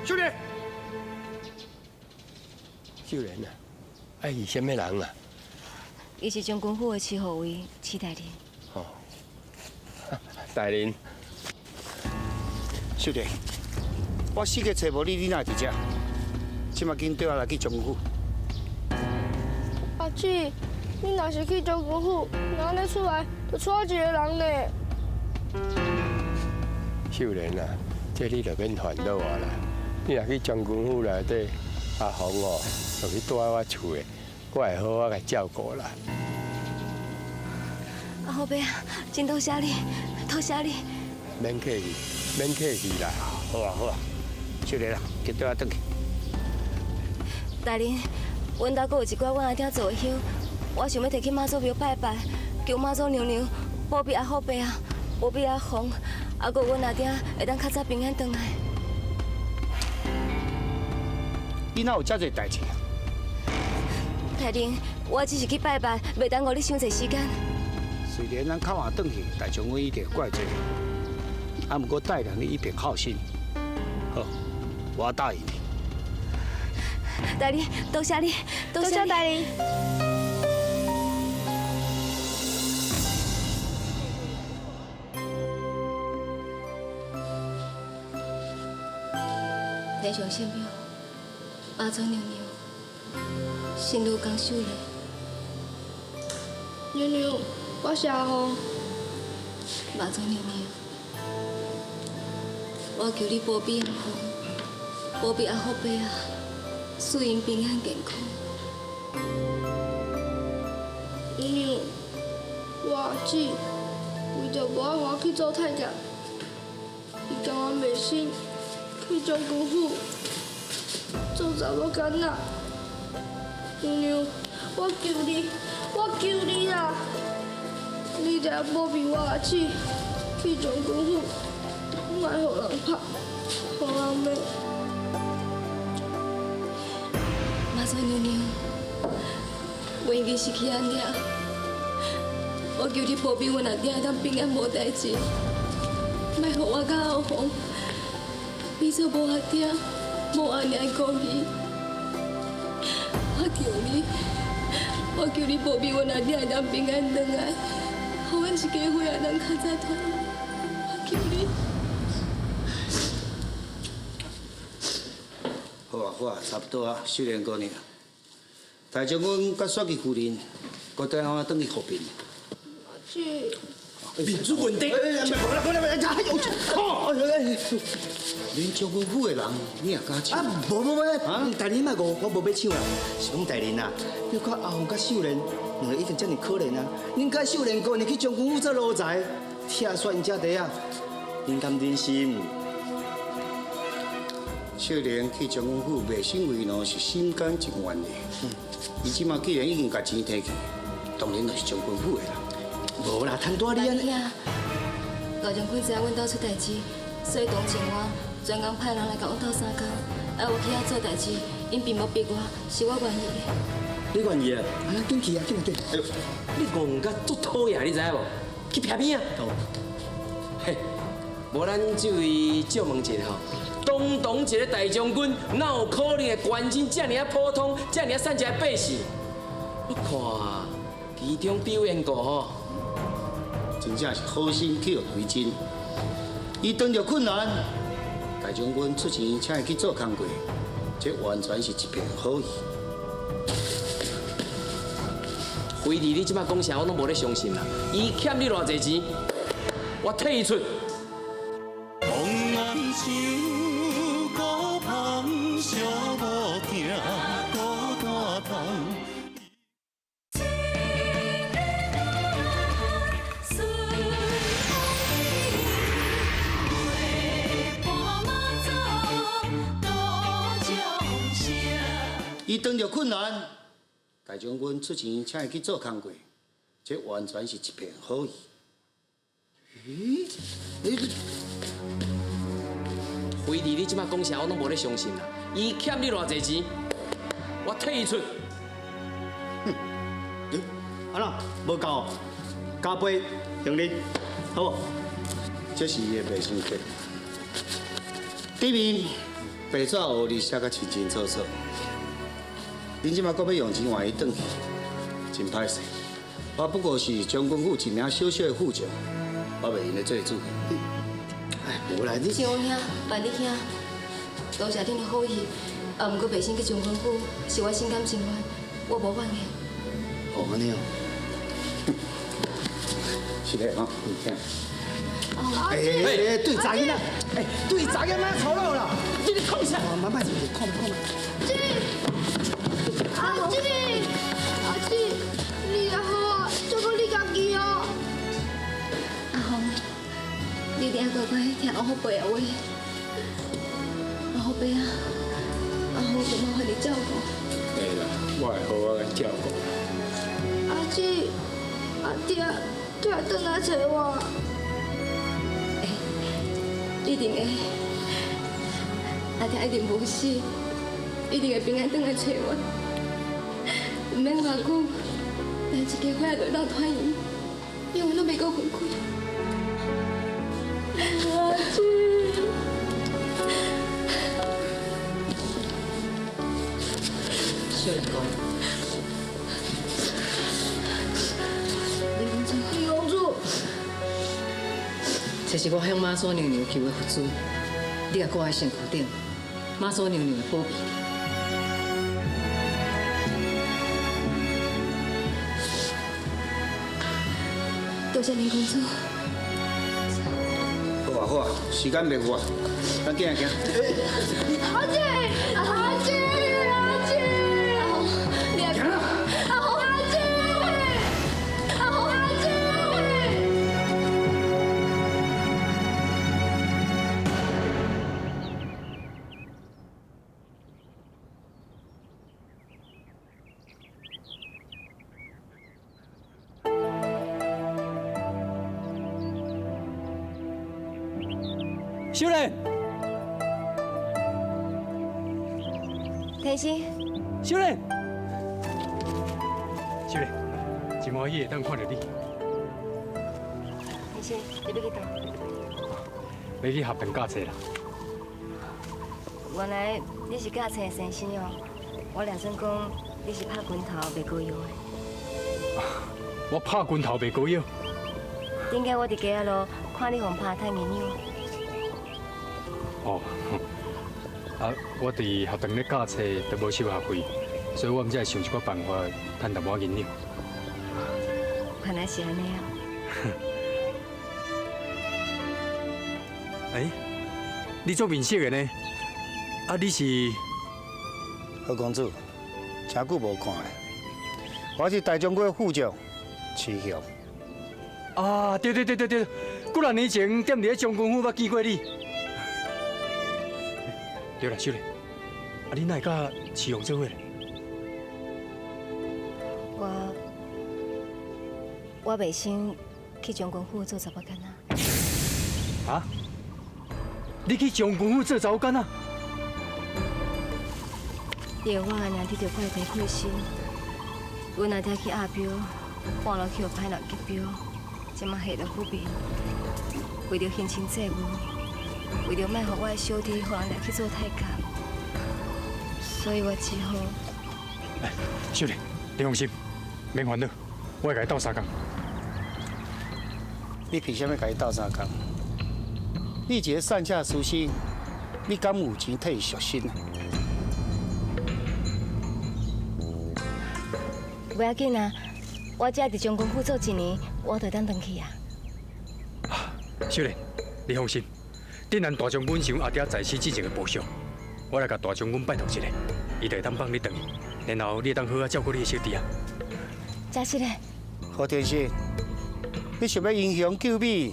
秀莲，秀莲啊，啊伊啥物人啊？伊是将军府的司护卫徐大人。哦，大人。秀莲，我四界揣无你，你哪会伫遮？这马紧缀我来去将军府。阿姊，你若是去将军府，若按呢出来，就带我一个人呢。秀莲啊，这你就免烦恼啊啦。你若去将军府内底，阿红哦，就去住佇我厝的，我会好好共照顾啦。阿虎伯啊，真多谢你，多谢你。免客气，免客气啦。好啊好啊，秀莲啊，紧缀我转去。大人，阮兜阁有一寡阮阿爹做的香，我想欲提去妈祖庙拜拜，求妈祖娘娘保庇阿虎伯啊，保庇阿红，啊，阁有阮阿爹会当较早平安转来。你哪有遮济代志啊？大人，我只是去拜拜，袂耽误你伤济时间。虽然咱较晚转去，大将军一定怪罪。啊，毋过大人你一片好心，好，我答应你。大人，多谢你，多谢大人。天上圣母，妈祖娘娘，神女江秀莲。娘娘，我是阿红。妈祖娘娘，我求你保庇阿红，保庇阿虎伯啊，赐𪜶平安健康。娘娘，我阿姊为著无爱我去做太监，伊共我卖身去将军府做查某囡仔。娘娘，我求你，我求你啦！你得保庇我阿姊去将军府，莫予人拍，予人骂。妈祖娘娘，我已经失去阿娘，我求你保庇阮阿囝会当平安无代志，莫予我佮阿红变做无阿爹、无阿娘的孤儿。我求你，我求你保庇阮阿囝会当平安转来，予阮一家伙会当较早团圆。我求你。好啊好啊，差不多啊，秀莲姑娘。大将军佮雪姬夫人，阁带我转去复命。阿姊，民主问题。哎，无啦无啦，哎呦，哦，恁将军府的人，你也敢抢？啊，无无无，大人莫误，我无欲抢啦。是讲大人啊，你看阿红佮秀莲两个已经遮尔可怜啊，恁佮秀莲姑娘去将军府做奴才，拆煞𪜶遮地啊，恁敢忍心？秀莲去将军府卖身为奴是心甘情愿的。伊这马既然已经共钱提去，当然就是将军府的啦。无啦，陈大你按呢。老将军知影阮兜出代志，所以同情我，专工派人来共阮斗相共，爱我去遐做代志，𪜶并无逼我，是我愿意的。你愿意啊？啊，转去啊，紧来转。哎呦，你戆甲足讨厌，你知影无？去撇边啊！嘿，無咱這位借問一下吼，堂堂一个大將軍，哪有可能會關心這爾仔普通、這爾仔散一个百姓？我看其中必有緣故吼。真正是好心去予推真。伊當著困難，大將軍出錢請伊去做工課，這完全是一片好意。非弟，你這擺講啥，我攏無咧相信啦。伊欠你偌濟錢，我替伊出。伊當著困難，大將軍出錢請伊去做工課，這完全是一片好意。咦？你非弟，你這擺講啥，我攏無咧相信啦。伊欠你偌濟錢，我替伊出。哼，按怎無夠？加倍用力，好無？這是伊的賣身契，頂面白紙黑字寫甲清清楚楚。恁這馬閣欲用錢換伊轉去，真歹勢。我不過是將軍府一名小小的副將，我袂用得做主。哎，無啦，你小兄、萬里兄，多謝恁的好意，啊，毋過白身去將軍府是我心甘情願，我無怨言。哦，按呢哦，是的吼，你聽。阿欸欸，對查囡仔，欸，對查囡仔吵鬧啦！你咧控啥？慢慢控控。阿姊，阿姊，你也好啊，照顧你家己哦。阿紅，你一定要乖乖聽阿虎伯的話。阿虎伯啊，阿虎就麻煩你照顧。會啦，我會好好來照顧。阿姊，阿爹，佢會轉來找我。一定會，阿爹一定無死，一定會平安轉來找我。毋免偌久，咱一家伙仔就會當團圓，永遠攏袂閣分開。阿姊，小人乖，林公主，林公主，這是我向媽祖娘娘求的佛珠，你共掛佇身軀頂，媽祖娘娘會保庇你。多謝林公主。好啊好啊，時間袂赴啊，咱行行。阿姊，阿姊，阿姊，阿紅，你阿阿紅，阿姊，阿紅，阿姊。秀蓮，天心，秀蓮，秀蓮，真歡喜會當看著你。天心，你欲去佗？欲去學堂教冊啦。原來你是教冊的先生哦，我掠算講你是拍拳頭賣膏藥的。我拍拳頭賣膏藥。頂擺我佇街仔路看你予人拍趁銀兩。哦，啊，我佇學堂咧教冊都無收學費，所以我毋才會想一寡辦法趁淡薄仔銀兩。原來是按呢啊！欸，你做面色的呢？啊，你是？何公子，誠久無看了，我是大將軍的副將徐雄。啊，對對對對對，幾若年前踮佇咧將軍府捌見過你。對啦，秀蓮，啊，你哪會佮徐雄做伙咧？我袂先去將軍府做查某囡仔。啊？你去將軍府做查某囡仔？你予我阿娘得著怪病困身，阮阿爹去押镖，半路去予歹人劫镖，這馬下落府邊。為著還清債務，為著莫予我的小弟予人掠去做太監，所以我只好。秀蓮，你放心，免煩惱，我會共伊鬥相共。你憑啥物共伊鬥相共？你一个散下書生，你敢有錢替伊贖身？袂要緊啊，我只佇將軍府做一年，我就會當轉去啊。秀蓮，你放心，鎮南大將軍是阮阿爹在世之前的部屬，我來共大將軍拜託一下，伊就會當放你轉去，然後你會當好好照顧你的小弟啊。真實的。何天生，你想欲英雄救美，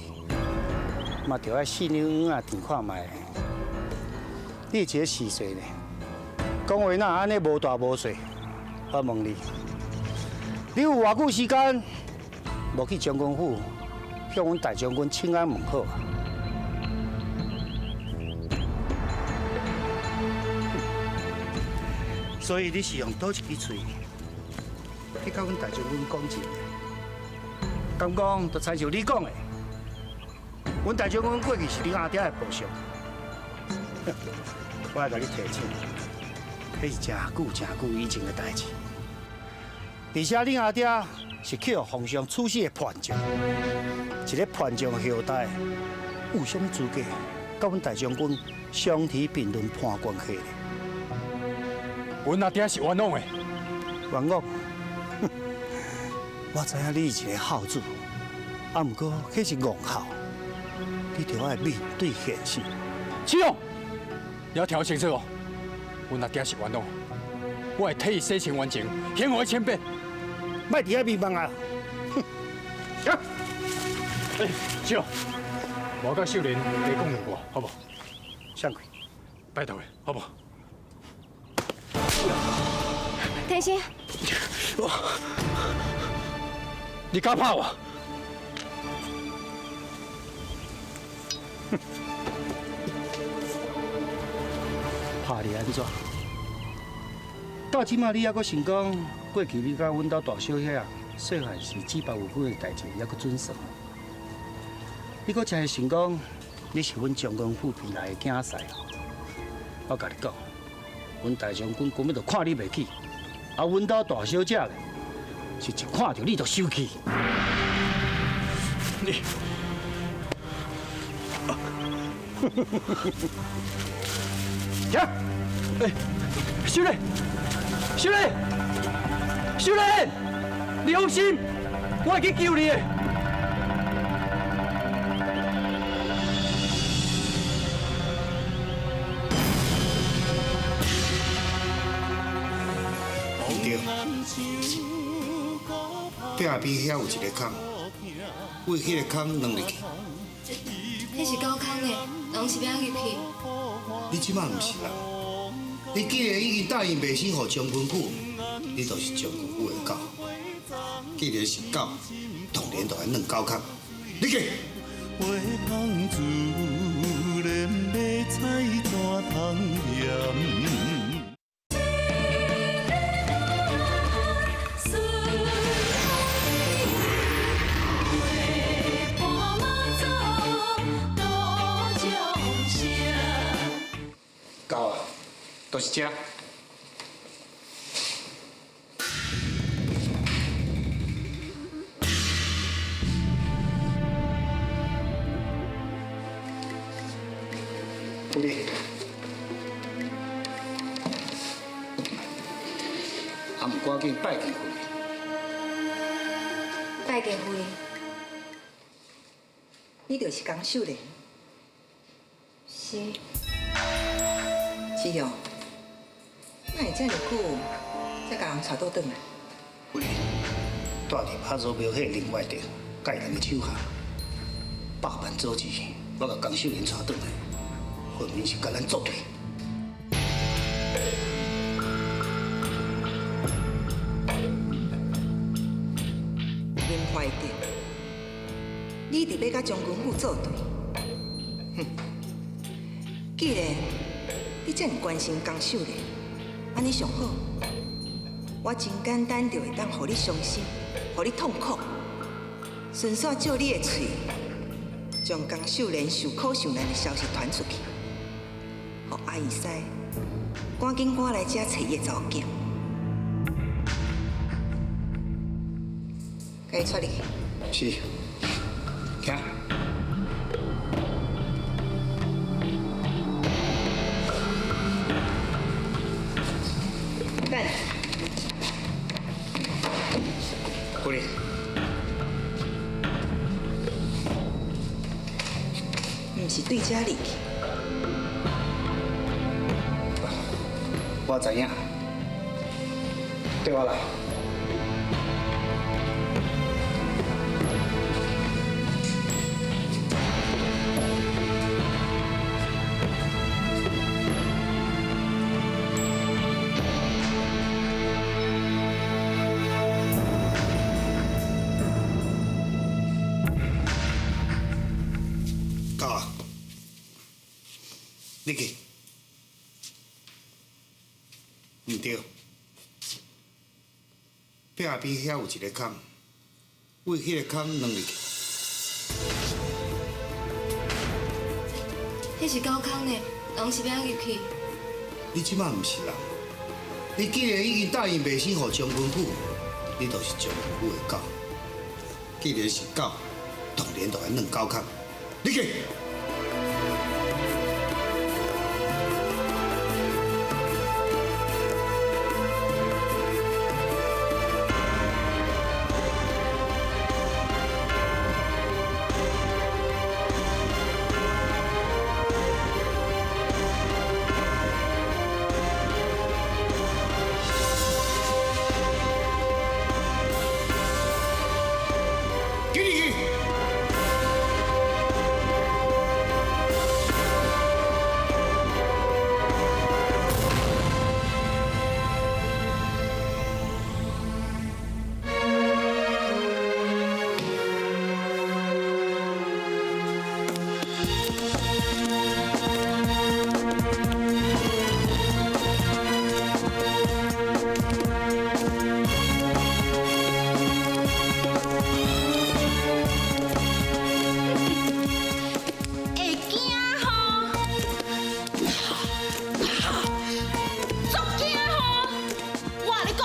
嘛著愛四兩黃仔甜看覓。你一个四歲呢，講話哪按呢無大無細？我問你，你有偌久時間無去將軍府向阮大將軍請安問好啊？所以你是用佗一支喙去共阮大將軍講情的？敢講就親像你講的，阮大將軍過去是恁阿爹的部屬。我愛共你提醒，彼是誠久誠久以前的代誌。而且恁阿爹是去予皇上處死的叛將，一个叛將的後代，有啥物資格佮阮大將軍相提並論攀關係呢？阮阿爹是冤枉的，冤枉？我知影你是一个孝子，啊，毋過彼是戇孝，你著愛面對現實。七勇，你要聽清楚哦，阮阿爹是冤枉的，我會替伊洗清冤情，還予伊清白。莫佇遐迷茫啊！哼！欸，七勇，我佮秀蓮加講兩句，好無？啥鬼？拜託的，好無？天心，你敢拍我？拍你按怎？到這馬你猶閣想講，過去你佮阮兜大小姐細漢時子爸有幾个代誌，猶閣準算？你閣真會想講，你是阮將軍府邊來的囝婿？我共你講，阮大將軍根本就看你袂起，啊，阮兜大小姐咧，是一看著你就生氣。你，停！欸，秀蓮，秀蓮，秀蓮，你放心，我會去救你的。對，壁邊遐有一个空，為彼个空鑽入去。彼是狗空的，人是欲按入去？你這馬毋是人，你既然已經答應賣身予將軍府，你就是將軍府的狗。既然是狗，當然就愛鑽狗空。你去。到啊，就是這。夫人，啊，毋趕緊拜見夫人。拜見夫人。你就是江秀蓮。是。是哦，哪會遮爾久才共人帶倒轉來？夫人，住佇媽祖廟彼个林懷德，佮伊兩个手下，百般阻止，我共江秀蓮帶轉來，分明是共咱作對。林懷德，你佇欲佮將軍府作對？哼！既然你遮爾關心江秀蓮，按呢上好，我真簡單就會當予你傷心，予你痛苦，順紲借你的喙，将江秀莲受苦受难的消息传出去，予阿义师赶紧赶来遮揣伊的查某囝，共伊带入去。是，行。等。夫人。毋是对遮入去。我知影，对我来。狗啊，你去。毋对，壁边遐有一个空，为彼个空钻入去。彼是狗空呢，人是欲按怎入去？你这马毋是人，你既然已经答应卖身予将军府，你就是将军府的狗。既然是狗，当然就爱钻狗空。你去。紧入去！会惊吼，足惊吼！我共你讲，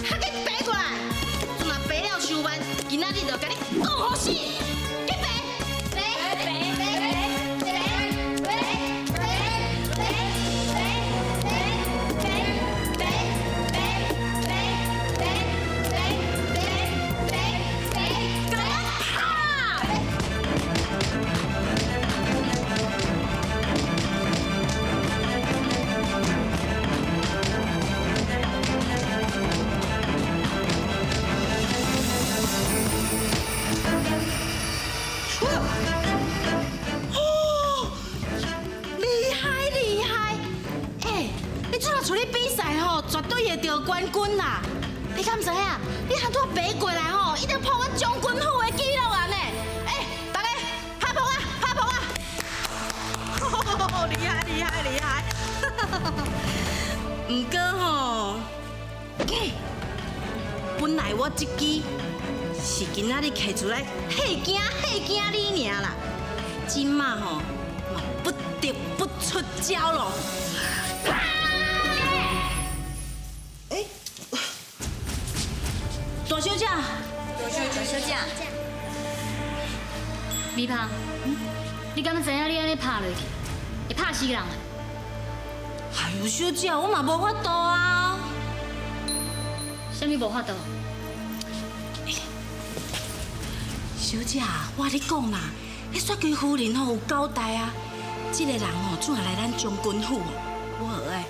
较紧爬过来，阵若爬了伤慢，今仔日就共你讲予死！紧爬，爬，爬，爬，爬，爬，爬，爬，爬，爬，爬，爬，爬，爬，爬，共我拍！哦，厉害厉害！欸，你这若出去比赛吼，绝对会得冠军啦！你敢知影？你按怎爬过来吼，一定破阮将军府的纪录啊呢！欸，大家拍捧啊，拍捧啊！厉害厉害厉害！毋过吼，本来我这支是今仔日提出来吓惊吓惊你尔啦，这马吼嘛不得不出招咯。欸，大小姐，大小姐，美芳，你敢知影你按呢拍落去，会拍死人啊？哎哟，小姐，我嘛无法度啊。啥物无法度？小姐，我跟你讲啦，彼雪姬夫人吼有交代啊，这个人吼怎来咱将军府，我爱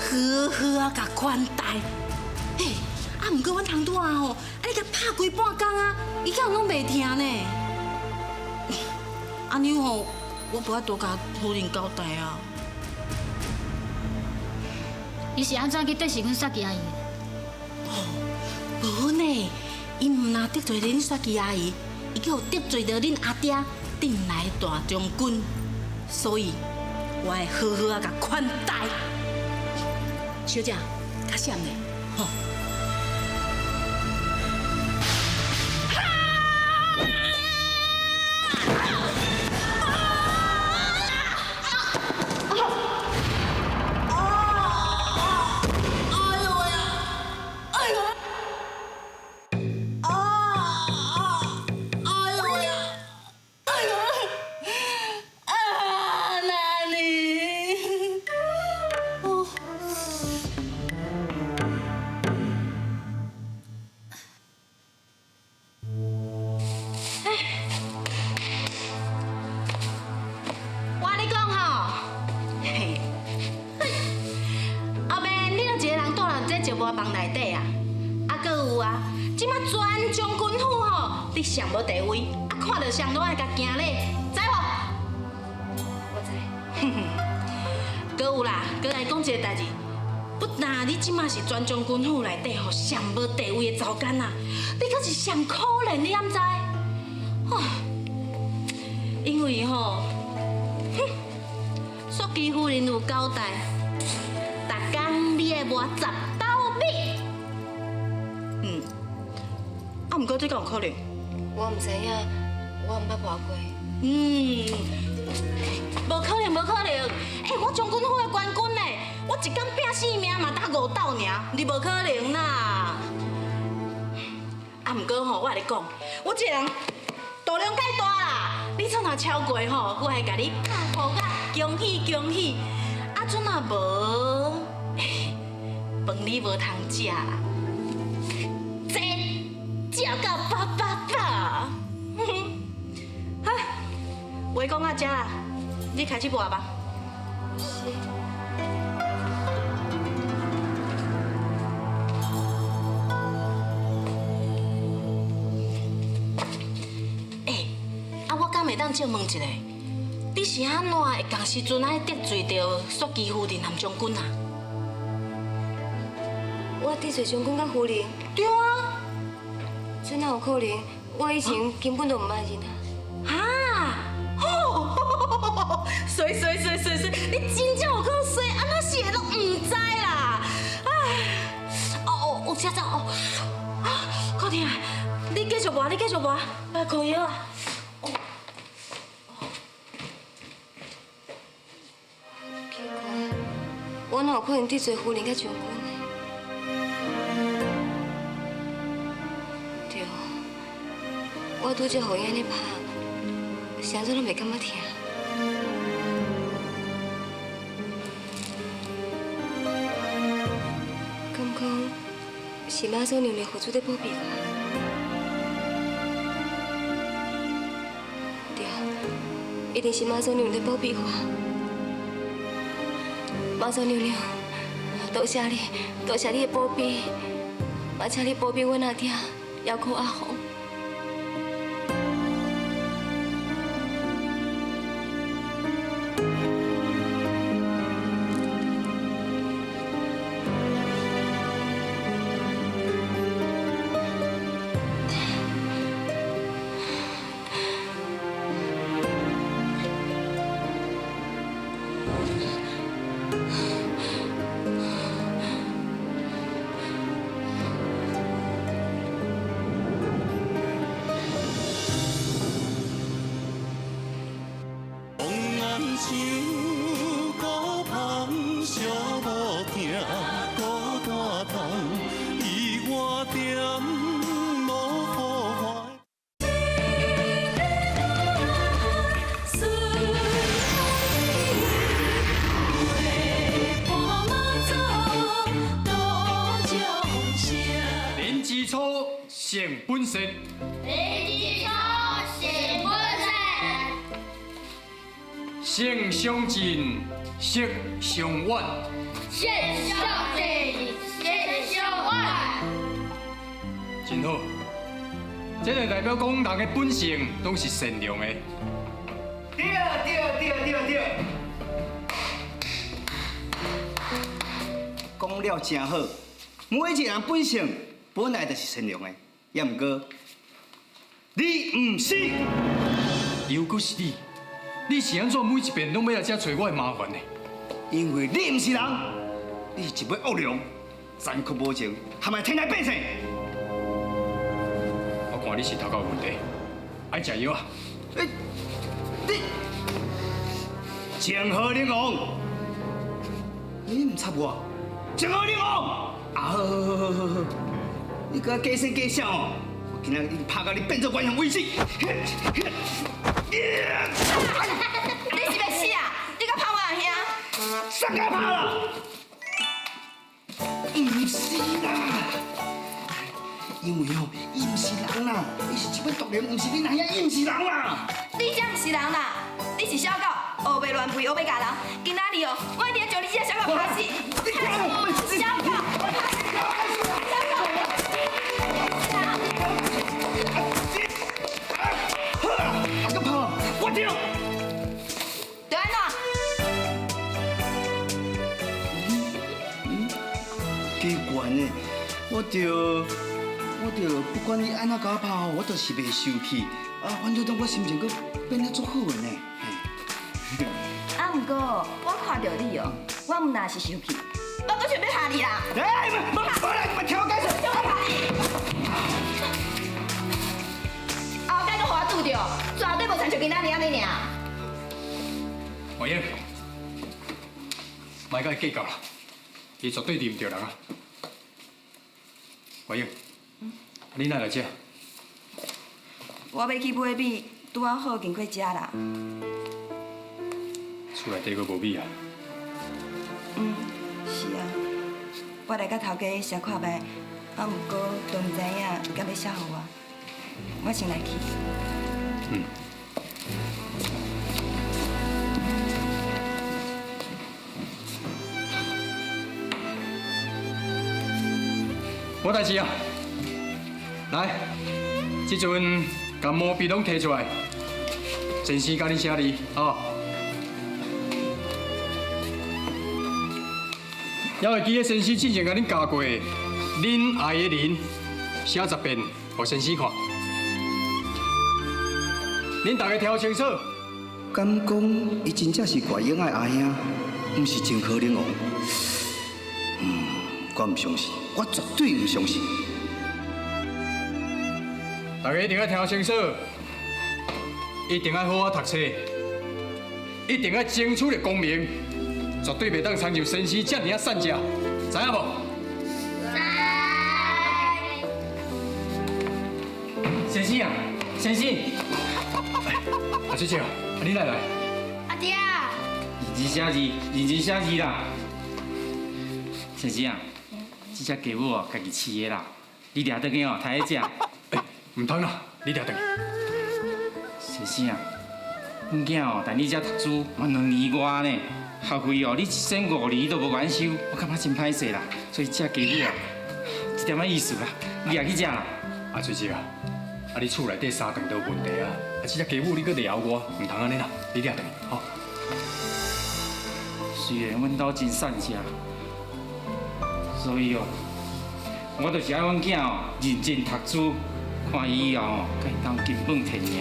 好好啊共款待。嘿，啊，毋过阮通拄仔吼，啊你共拍规半工啊，伊敢有拢袂疼呢？按呢吼，我无法度共夫人交代啊。伊是按怎去得罪阮雪姬阿姨？无呢，伊毋但得罪恁雪姬阿姨，伊阁有得罪著恁阿爹邓来大将军，所以我会好好啊共款待。小姐，较闪咧，吼！房内底啊。啊，阁有啊，这马全将军府吼，你上无地位，啊，看著谁拢爱共行礼，知无？我知。阁有啦，阁来讲一个代志。不但你这马是全将军府内底吼上无地位的查某囡仔，你阁是上可怜，你敢知？吼，因为吼，哼，雪姬夫人有交代，逐工你爱磨10斗米。嗯，啊，毋过这敢有可能？我毋知影，我毋捌磨过。嗯，无可能，无可能。欸，我将军府的官军呢？我一工拼性命嘛打5斗尔，你无可能啦。啊，毋过吼，我来你讲，我这人度量介大啦，你阵若超过吼，我会共你拍鼓仔，恭喜恭喜。啊，阵若无，饭你无通食啦，这食到饱饱饱。哈，话讲到这啦，你开始磨吧。是。会当借问一下，你是按怎会仝时阵爱得罪著雪姬夫人和将军啊？我得罪将军佮夫人？对啊。这哪有可能？我以前根本就毋捌认啊。哈？吼！衰衰衰衰衰！你真正有够衰，按怎死的拢毋知啦！哎，哦哦，有车走哦。啊，好疼！你继续磨，你继续磨，来靠药啊。我哪有可能得罪夫人佮将军呢？对，我拄则予伊按呢拍，是按怎拢袂感觉疼？敢讲是妈祖娘娘佛祖在保庇我？对，一定是妈祖娘娘在保庇我。妈祖娘娘，多谢你，多谢你的保庇，嘛请你保庇阮阿爹，犹阁阿红。性本善，人之初，性本善。性相近，习相远。性相近，习相远。真好，这就代表讲人的本性拢是善良的。对对对对对，讲了真好，每一个人本性本来就是善良的。也毋过，你毋是，又阁是你，你是按怎每一遍拢欲来遮揣我的麻烦呢？因为你毋是人，你是一尾恶龙，残酷无情，含埋天来百姓。我看你是头壳有问题，爱食药啊！欸，你泾河龙王，你毋插我？泾河龙王，啊好好好好好好。你阁假说假笑哦！我今仔日拍到你变做原形为止。你是欲死啊？你阁拍我阿兄？谁敢拍啦？毋是啦，因为哦，伊毋是人啦，伊是一尾毒龙，毋是恁阿兄，伊毋是人啦。你才毋是人啦！你是小狗，乌白乱吠，乌白咬人。今仔日哦，我一定将你这个小狗拍死！小狗，拍死！我就不管伊按怎共我拍吼，我就是袂生气。啊，反正我心情阁变得足好的呢。啊，毋过我看著你哦，我毋但是生气，我阁想欲嚇你啦！哎，无无啦，莫听我解释。后盖阁予我拄著，绝对无亲像今仔日按呢尔。王英，莫佮伊计较啦，伊绝对认毋著人啊。王英，你哪来遮？我欲去买米，拄仔好经过遮啦。厝内底阁无米啊？嗯，是啊。我来佮头家写看觅，啊，毋过都毋知影伊敢欲写予我。我先来去。嗯。无代志啊，来，这阵共毛笔拢提出来，先生教恁写字，吼。犹会记得先生之前共恁教过，仁爱的仁，写10遍，予先生看。恁大家听清楚。敢讲伊真正是怪英的阿兄，毋是真可能哦。我毋相信，我绝对毋相信。大家一定要听清楚，一定要好好读册，一定要争取个功名，绝对袂当参像先生遮尔仔散食，知影无？知。先生啊，先生。阿姐姐，你哪来？阿爹。认真写字，认真写字啦。先生啊，这只鸡母哦，家己饲的啦，你掠转去哦，刣去食。毋通啦，你掠转去。先生啊，阮囝哦，伫你遮读书嘛2年外呢，学费哦，你一仙5厘都无愿收，我感觉真歹势啦。所以这鸡母啊，一点仔意思啦，你掠去食啦。阿水姐啊，啊你厝内底三顿都有问题啊，啊这只鸡母你阁掠我，毋通按呢啦，你掠转去，吼。虽然阮兜真散食。所以哦，我就是爱阮囝哦，认真读书，看伊以后哦，会当金榜题名，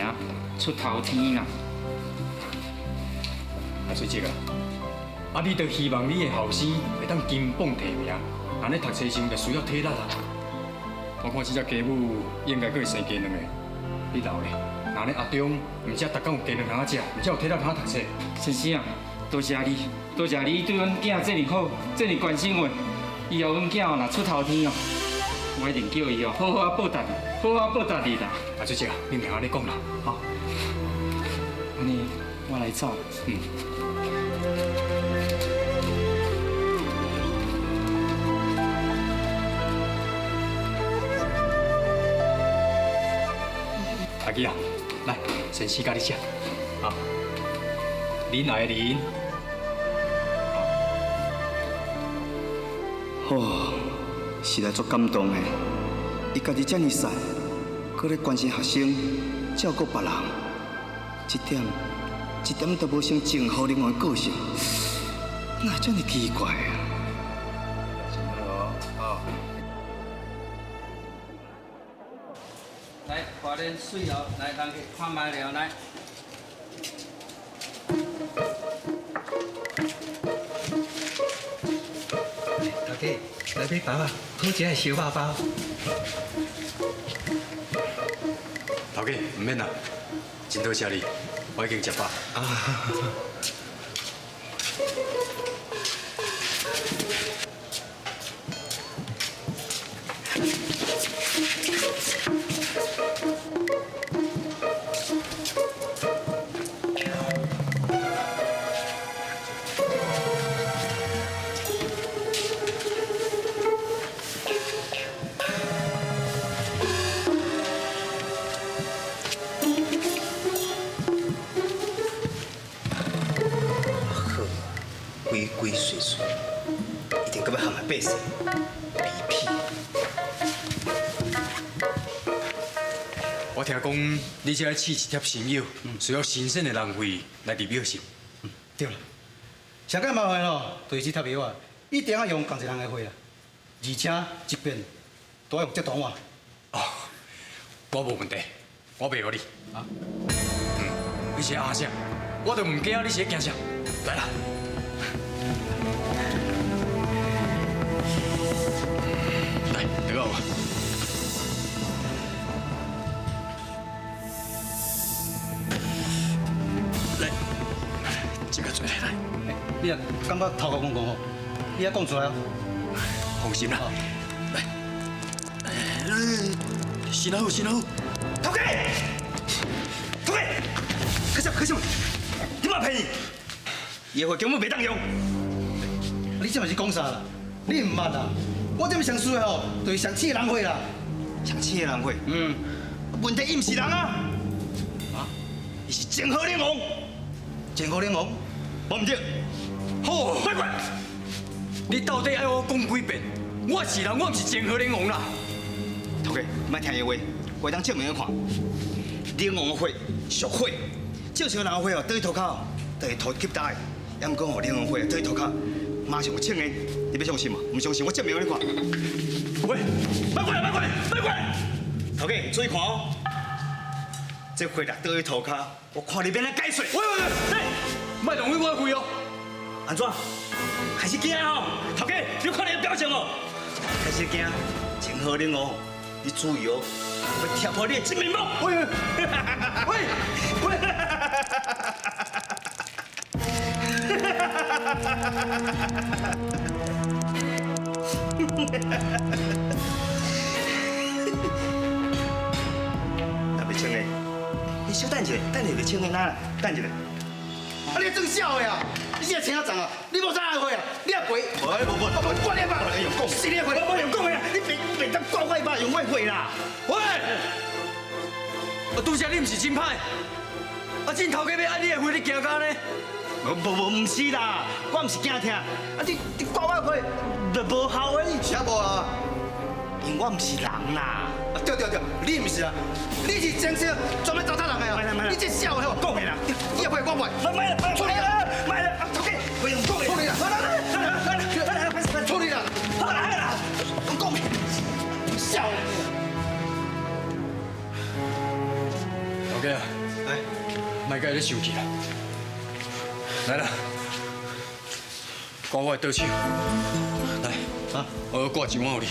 出头天啦。阿水姐啊，啊你就希望你的后生会当金榜题名，按呢读册时就需要体力啊。我看这只鸡母应该阁会生鸡卵的，你留咧，若呢阿中毋才逐工有鸡卵通食，毋才有体力通读册。先生啊，多谢你，多谢你对阮囝这么好，这么关心我。以后阮囝哦，若出头天哦，我一定叫伊哦，好好报答你，好好报答你啦。阿水姐啊，你毋通按呢讲啦，吼。按呢，我来走。嗯。阿基啊，来，先生教你写，啊，仁爱的仁。哦，实在足感动的。伊家己遮尔善，阁咧关心学生，照顾别人，这点一点都无像郑浩林王的个性，哪会遮尔奇怪啊？来，花莲水哦，来，人去看觅了来。头家来买包啊，好食的烧肉包。头家毋免啦，真多谢你，我已经食饱。啊。鬼鬼祟祟，一定阁欲陷害百姓，卑鄙！我听讲你这试一帖新药，需要新鲜的人血来入药是？对啦，上较麻烦哦，就是这帖药啊，一定要用仝一人的血啦，而且一遍都愛用這段話。哦，我無問題，我袂予你啊。嗯，你是阿啥？我都唔驚你是咧驚啥？來啦！來，得個。來，這個做來來。你若感覺頭殼怣怣吼，你愛講出來哦。放心啦，來，先好，先好。頭家，頭家，可什可什，你嘛騙伊？伊的話根本袂當用。你這嘛是講啥啦？你毋捌啦？我這邊上輸的吼，就是上刺的人血啦。上刺的人血？嗯。問題伊毋是人啊，啊，伊是氈河靈王。氈河靈王？無毋對。好，別管。你到底愛我講幾遍？我是人，我毋是氈河靈王啦。頭家，莫聽伊話，會當證明你看。靈王的血屬火，正常人的血哦，倒去塗跤，就會塗吸焦的。也毋過吼，靈王血倒去塗跤，馬上有清的。你欲相信無？毋相信，我證明予你看。喂，莫管，莫管，莫管！頭家，注意看哦，這血若倒去塗跤，我看你欲按怎解釋。喂喂喂，莫浪費我的血哦。按怎？開始驚哦，頭家，你看你的表情哦，開始驚，氈河靈王，你注意哦，我拆破你的真面目。喂喂喂！若袂穿的，你小等一下，等下袂穿的哪？等一下。啊！你装痟的啊！你這青仔重啊！你無啥愛血啊？你也赔？无无无，我挂你吧，用講，是你的血，我用講的啦！你袂當掛我的肉，用我的血啦！喂！啊，拄才你毋是真歹，啊，真頭家欲按你的血，你驚甲按呢？無無無，毋是啦，我毋是驚疼，啊你掛我的血就無效的。啥無啊？因為我毋是人啦。對對對，你毋是啊，你是前世專門糟蹋人的啊！你這痟的吼，講的啦，你的血我袂，莫啦，處理啦，莫啦，頭家，我用講的，處理啦，來來來來來，處理啦，好啦好啦，用講的，痟的。頭家啊，來，莫佮伊咧生氣啦，來啦，掛我的倒手，來，啊，我掛一碗予你。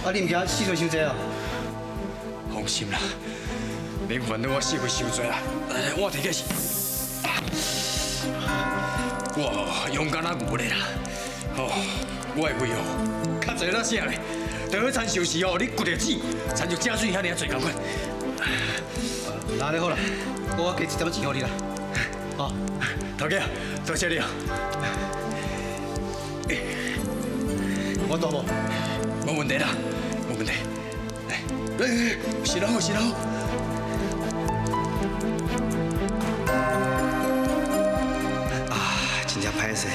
啊，你毋驚死罪傷濟啊？放心啦，免煩惱我死會傷濟啦。來，我提起是，我勇敢啊牛咧啦，吼，我的血哦，較濟咱啥咧？就好亲像是哦，你掘著水，亲像井水遐尔仔濟仝款。那你好啦，我加一點仔錢予你啦。哦，頭家，多謝你啊。我大無？無問題啦，無問題。來，來，是啦好，是啦好。啊，真正歹勢，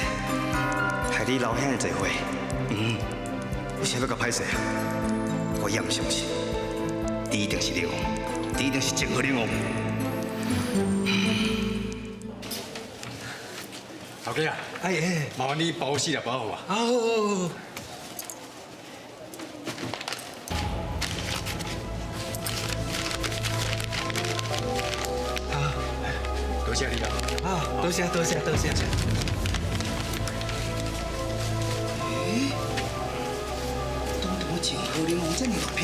害你流遐爾濟血。嗯，為啥欲共歹勢啊？我也毋相信，你一定是靈王，你一定是氈河靈王。頭家啊，哎，麻煩你幫我四粒包好無？好。多謝你啦！啊，多謝多謝多謝。欸，當初氈河靈王這麼大騙，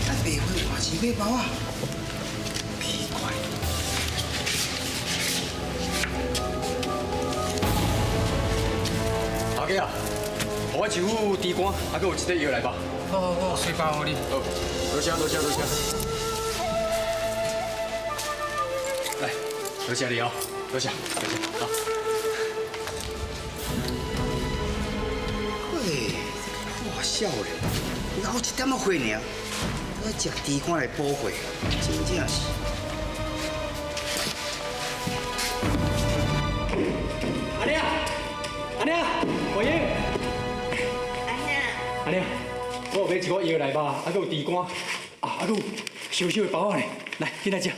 啊，白花換錢買包啊，奇怪。頭家啊，予我一副豬肝，啊，閣有一塊藥來吧。好好好，隨包予你。好，多謝多謝多謝。來，多謝你哦，多謝多謝，好。喂，這破少年，流一點仔血爾，愛食豬肝來補血，真正是。阿娘，阿娘，慧英。阿兄。阿娘，我有買一寡藥來吧，啊，閣有豬肝，啊，閣有燒燒的包仔呢，來，緊來食。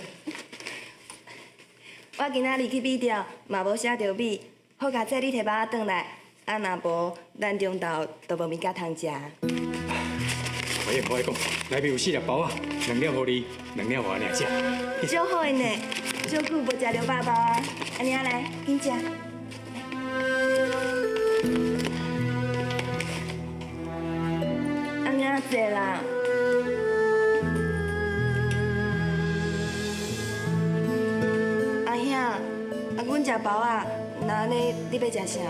我今仔日去米店，嘛無寫著米，好佳哉你提包仔轉來，啊若無，咱中晝都無物件通食。我我来讲，内面有四粒包仔，两粒予你，两粒予阿娘食。足好的呢，足久无食著肉包啊！阿娘来，紧食。阿娘坐啦。阿兄，啊，阮食包仔，那按呢，你欲食啥？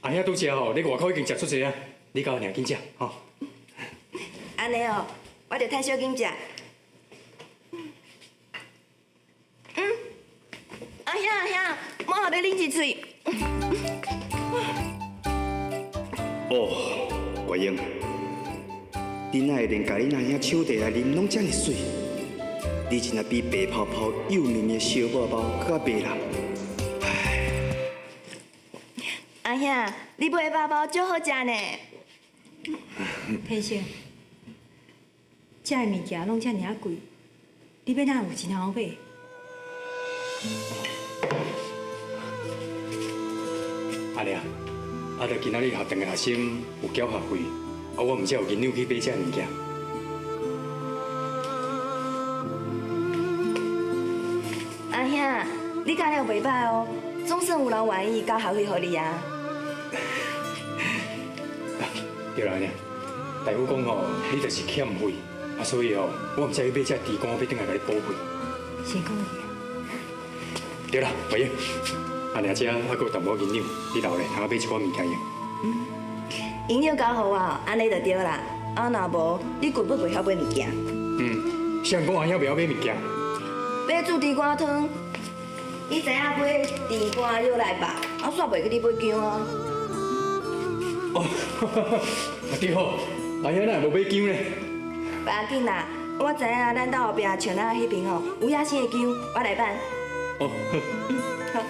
阿兄拄食吼，你外口已经食足济啊，你佮阿娘紧食吼。按呢哦，我就太小紧食。阿兄阿兄，我嘛欲啉一喙。哦，月英，你哪会连共恁阿兄抢茶来啉拢遮尔媠？你真正比白泡泡、幼绵绵的烧肉包阁较迷人。阿兄，你买的肉包足好食呢。天生，遮的物件拢遮尔仔贵，你欲哪有钱通买？阿娘，啊，著今仔日学堂的学生有缴学费，啊，我毋才有银两去买这物件。阿兄，你教了袂䆀哦，总算有人愿意交学费予你啊。对啦，阿娘，大夫讲吼，你就是欠费，啊，所以吼，我毋才去买这猪肝，欲转来共你补费。辛苦你。对啦，月英，阿娘遮还阁有淡薄银两，你留咧，通买一寡物件用。银两交予我，按呢就对啦。啊，若无，你根本袂晓买物件。嗯，谁人讲阿兄袂晓买物件？买煮猪肝汤，你知影买猪肝药来吧？啊，煞袂记你买姜啊。哦，啊对吼，阿兄哪会无买姜呢？袂要紧啦，我知影咱兜后壁树仔彼边吼有野生的姜，我来办。哦，好。好。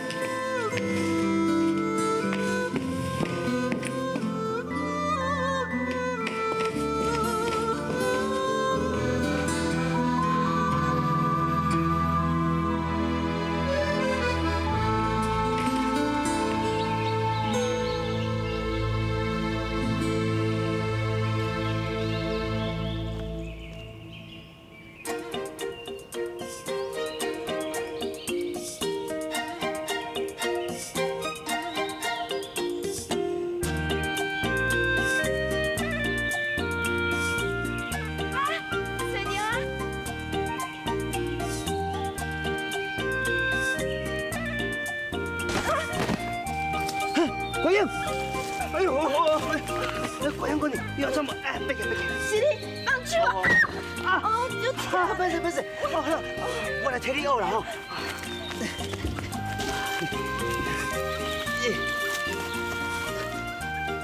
国英，哎呦，国英姑娘，你要怎么？哎，别去别去！是你放手啊！啊，哦，就啊，没事没事，哦，我来替你挖啦吼。我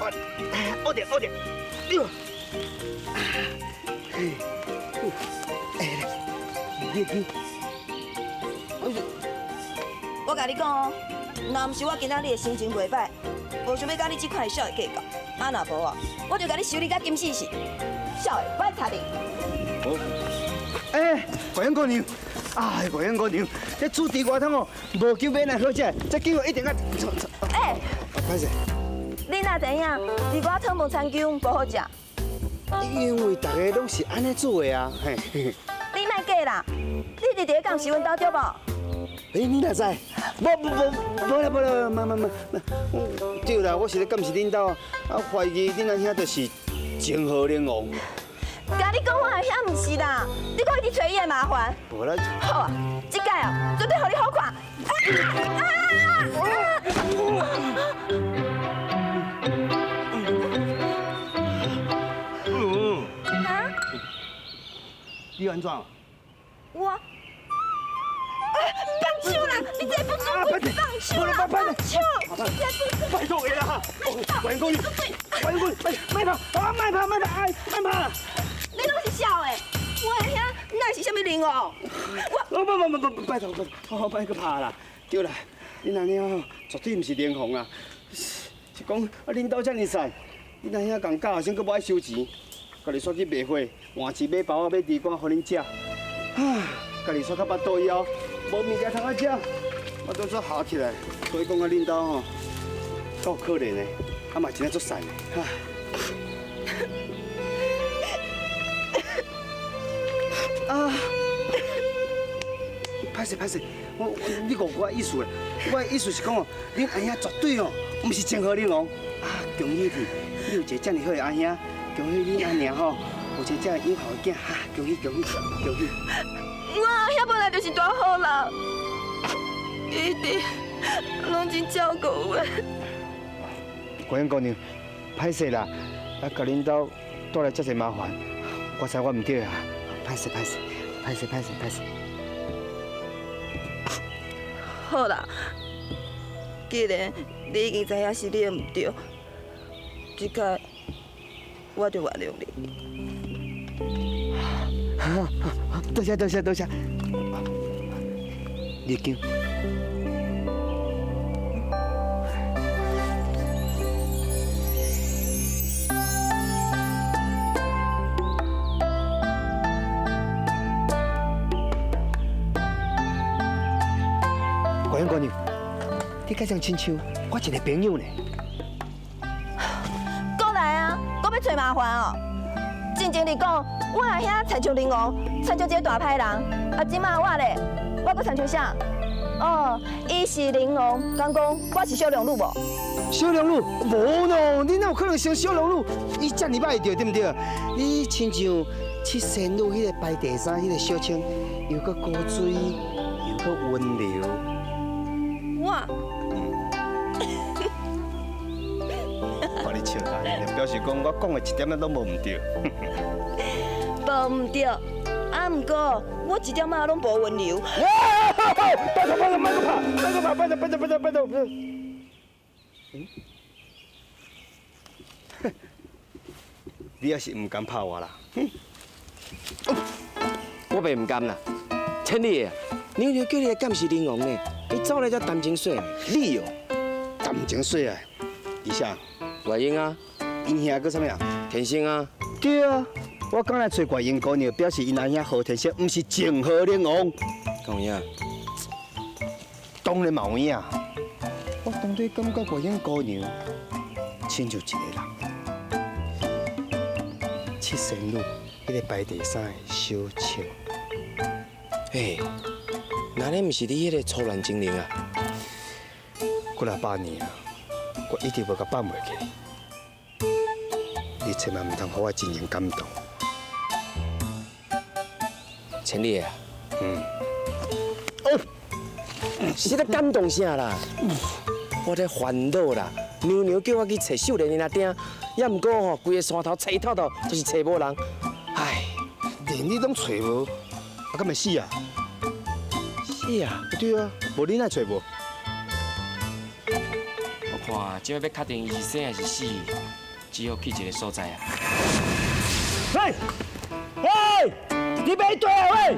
挖着挖着，哎呦，哎，你你，我共你讲哦，若毋是我今仔日的心情袂䆀，无想欲佮你这款的痟的计较，啊若无哦，我就共你修理甲金死死，痟的，我来插你。好。哎，国英姑娘，哎，国英姑娘，这煮地瓜汤哦，无姜买来好食，这姜一定爱。哎，歹势。你哪知影地瓜汤无掺姜无好食？因为大家拢是按呢煮的啊，嘿。你莫假啦，你伫伫咧讲是阮兜对无？哎，你哪知？无无无，无啦无啦，无无无。对啦，我是咧监视恁兜，啊，怀疑恁阿兄就是情何灵王。共你讲，我阿兄毋是啦，你阁一直揣伊的麻烦。无啦。好啊，这摆哦，绝对予你好看。啊啊！嗯。啊？你按怎？我。放手啦！你这不准放手啦！放手！拜托你啦！国英姑娘，国英姑娘，莫拍！啊，莫拍，莫拍，哎，莫拍！你拢是痟的，我阿兄哪是啥物灵哦？我，不不不不，拜托拜托，好，莫阁拍啦！对啦，恁阿兄吼绝对毋是灵王啦，是讲啊，恁兜遮尔细，恁阿兄共教学生阁无爱收钱，家己煞去卖货，换钱买包仔买猪肝予恁食，啊，家己煞较腹肚枵。无物件通仔食，我都煞合起来，所以讲啊，恁兜吼够可怜的，啊嘛真正足瘦的。啊！歹势歹势，我你误会我意思啦。我的意思是讲哦，恁阿兄绝对哦，毋是戕害恁哦。啊，恭喜你，你有一个遮尔好的阿兄，恭喜恁阿娘吼，有一个遮尔有孝的囝，哈，恭喜恭喜恭喜！我阿兄本来就是大好人，伊一直拢真照顾我。国英姑娘，歹势啦，啊，共恁兜带来遮济麻烦，我知我毋对啊，歹势歹势，歹势歹势歹势。好啦，既然你已经知影是你的毋对，这摆我就原谅你。好，多谢多谢多谢。入境。国英姑娘，你敢像亲像我一个朋友呢？过来啊，阁欲揣麻烦哦。进前你讲，我阿兄亲像灵王，亲像一个大歹人。啊，这马我咧，我阁亲像啥？哦，伊是灵王，敢讲我是小龙女无？小龙女？无喏，你哪有可能像小龙女？伊遮尔歹著，对毋对？你亲像七仙女彼个排第三彼个小青，又阁古锥，又阁温柔。我。看你笑甲，表示讲我讲的一点仔拢无毋对。无毋对，啊，毋过我一点仔拢无温柔。拜托拜托，莫阁拍，莫阁拍，拜托拜托拜托拜托。你也是毋甘拍我啦？我袂毋甘啦，千里的，娘娘叫你来监视灵王呢，你走来遮谈情说爱，你哦，谈情说爱，而且外英啊，𪜶兄阁啥物啊？天生啊。对啊，我刚来揣外英姑娘，表示𪜶阿兄何天生，毋是戕害灵王。敢有影？当然嘛有影。我当底感觉外英姑娘亲像一个人，七仙女，彼个排第三的小青。欸，那呢毋是你彼个初恋情人啊？几若百年啊，我一直无共放袂记。你千万毋通予我真正感动。千里啊，嗯。哦，是咧感动啥啦？我咧烦恼啦，娘娘叫我去揣秀莲𪜶阿丁，也毋过吼，规个山头揣透透，就是揣无人。唉，连你拢揣无，啊，敢会死啊？死啊？对啊，无你哪揣无？我看这欲确定伊是生还是死，只好去一个所在啊。喂，喂，你别对啊喂！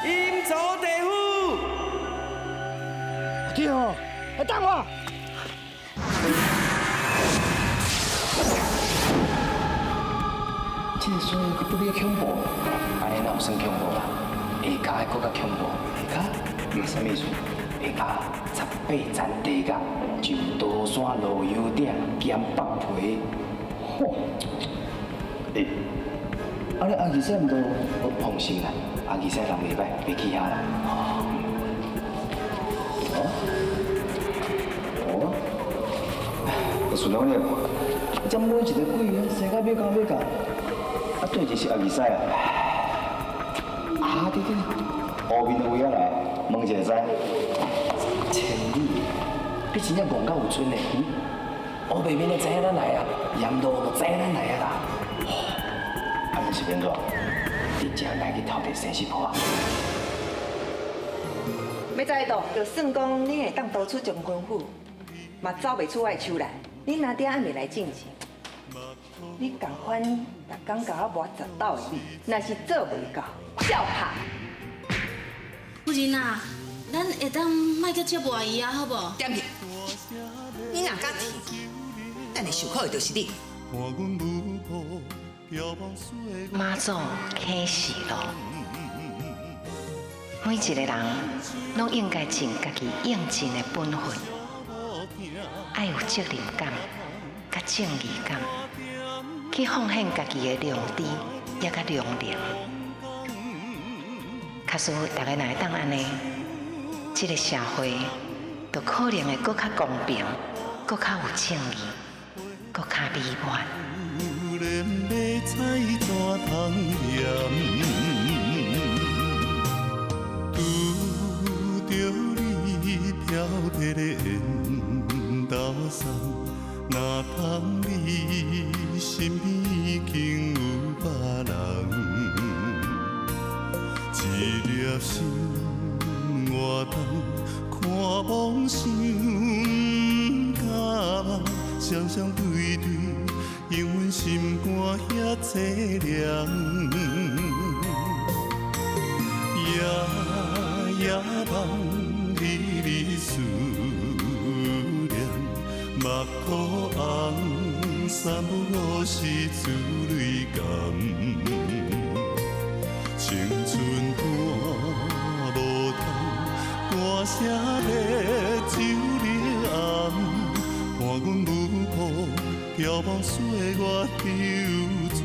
阴曹地府。对哦，来等我。这个山阁不比恐怖，按呢哪有算恐怖啦？下跤阁较恐怖，下跤啥物意思？下跤18层地狱，上刀山落油鼎，兼剥皮。嚯！欸，啊你阿二婶毋都？放心啦，阿二婶人袂歹，袂去遐啦。哦？哦？顺我咧看，这每一个鬼生到欲到欲到，啊对就是阿二婶啊。啊对对，乌面的位仔来，问一下知。千里，你真正戆到有春呢？乌白面的知影咱来啊，沿路就知影咱来啊啦。啊，那是变怎？你正来去偷摕生死簿啊？欲知道，就算讲你会当逃出将军府，嘛走袂出我的手来。你阿爹还袂来进前，你仝款逐工共我磨10斗的米，若是做袂到，照拍。夫人啊，咱会当莫阁折磨伊啊，好无？点去，你若敢提，等下受苦的就是你。妈祖启示录，每一个人拢应该尽家己应尽的本分，爱有责任感、佮正义感，去奉献家己的良知，也佮良能。假使大家若會當按呢，這个社會就可能會閣較公平，閣較有正義，閣較美滿。連馬菜怎通嫌？拄著你飄撇的緣投送，哪通你身邊已經有別人？一粒心偌重，看夢想不敢夢，雙雙對對，永阮心肝遐凄涼。夜夜夢你哩思念，目眶紅，三不五時珠淚乾。青春伴無通，歌聲欲酒入暗，伴阮舞步飘茫歲月流轉。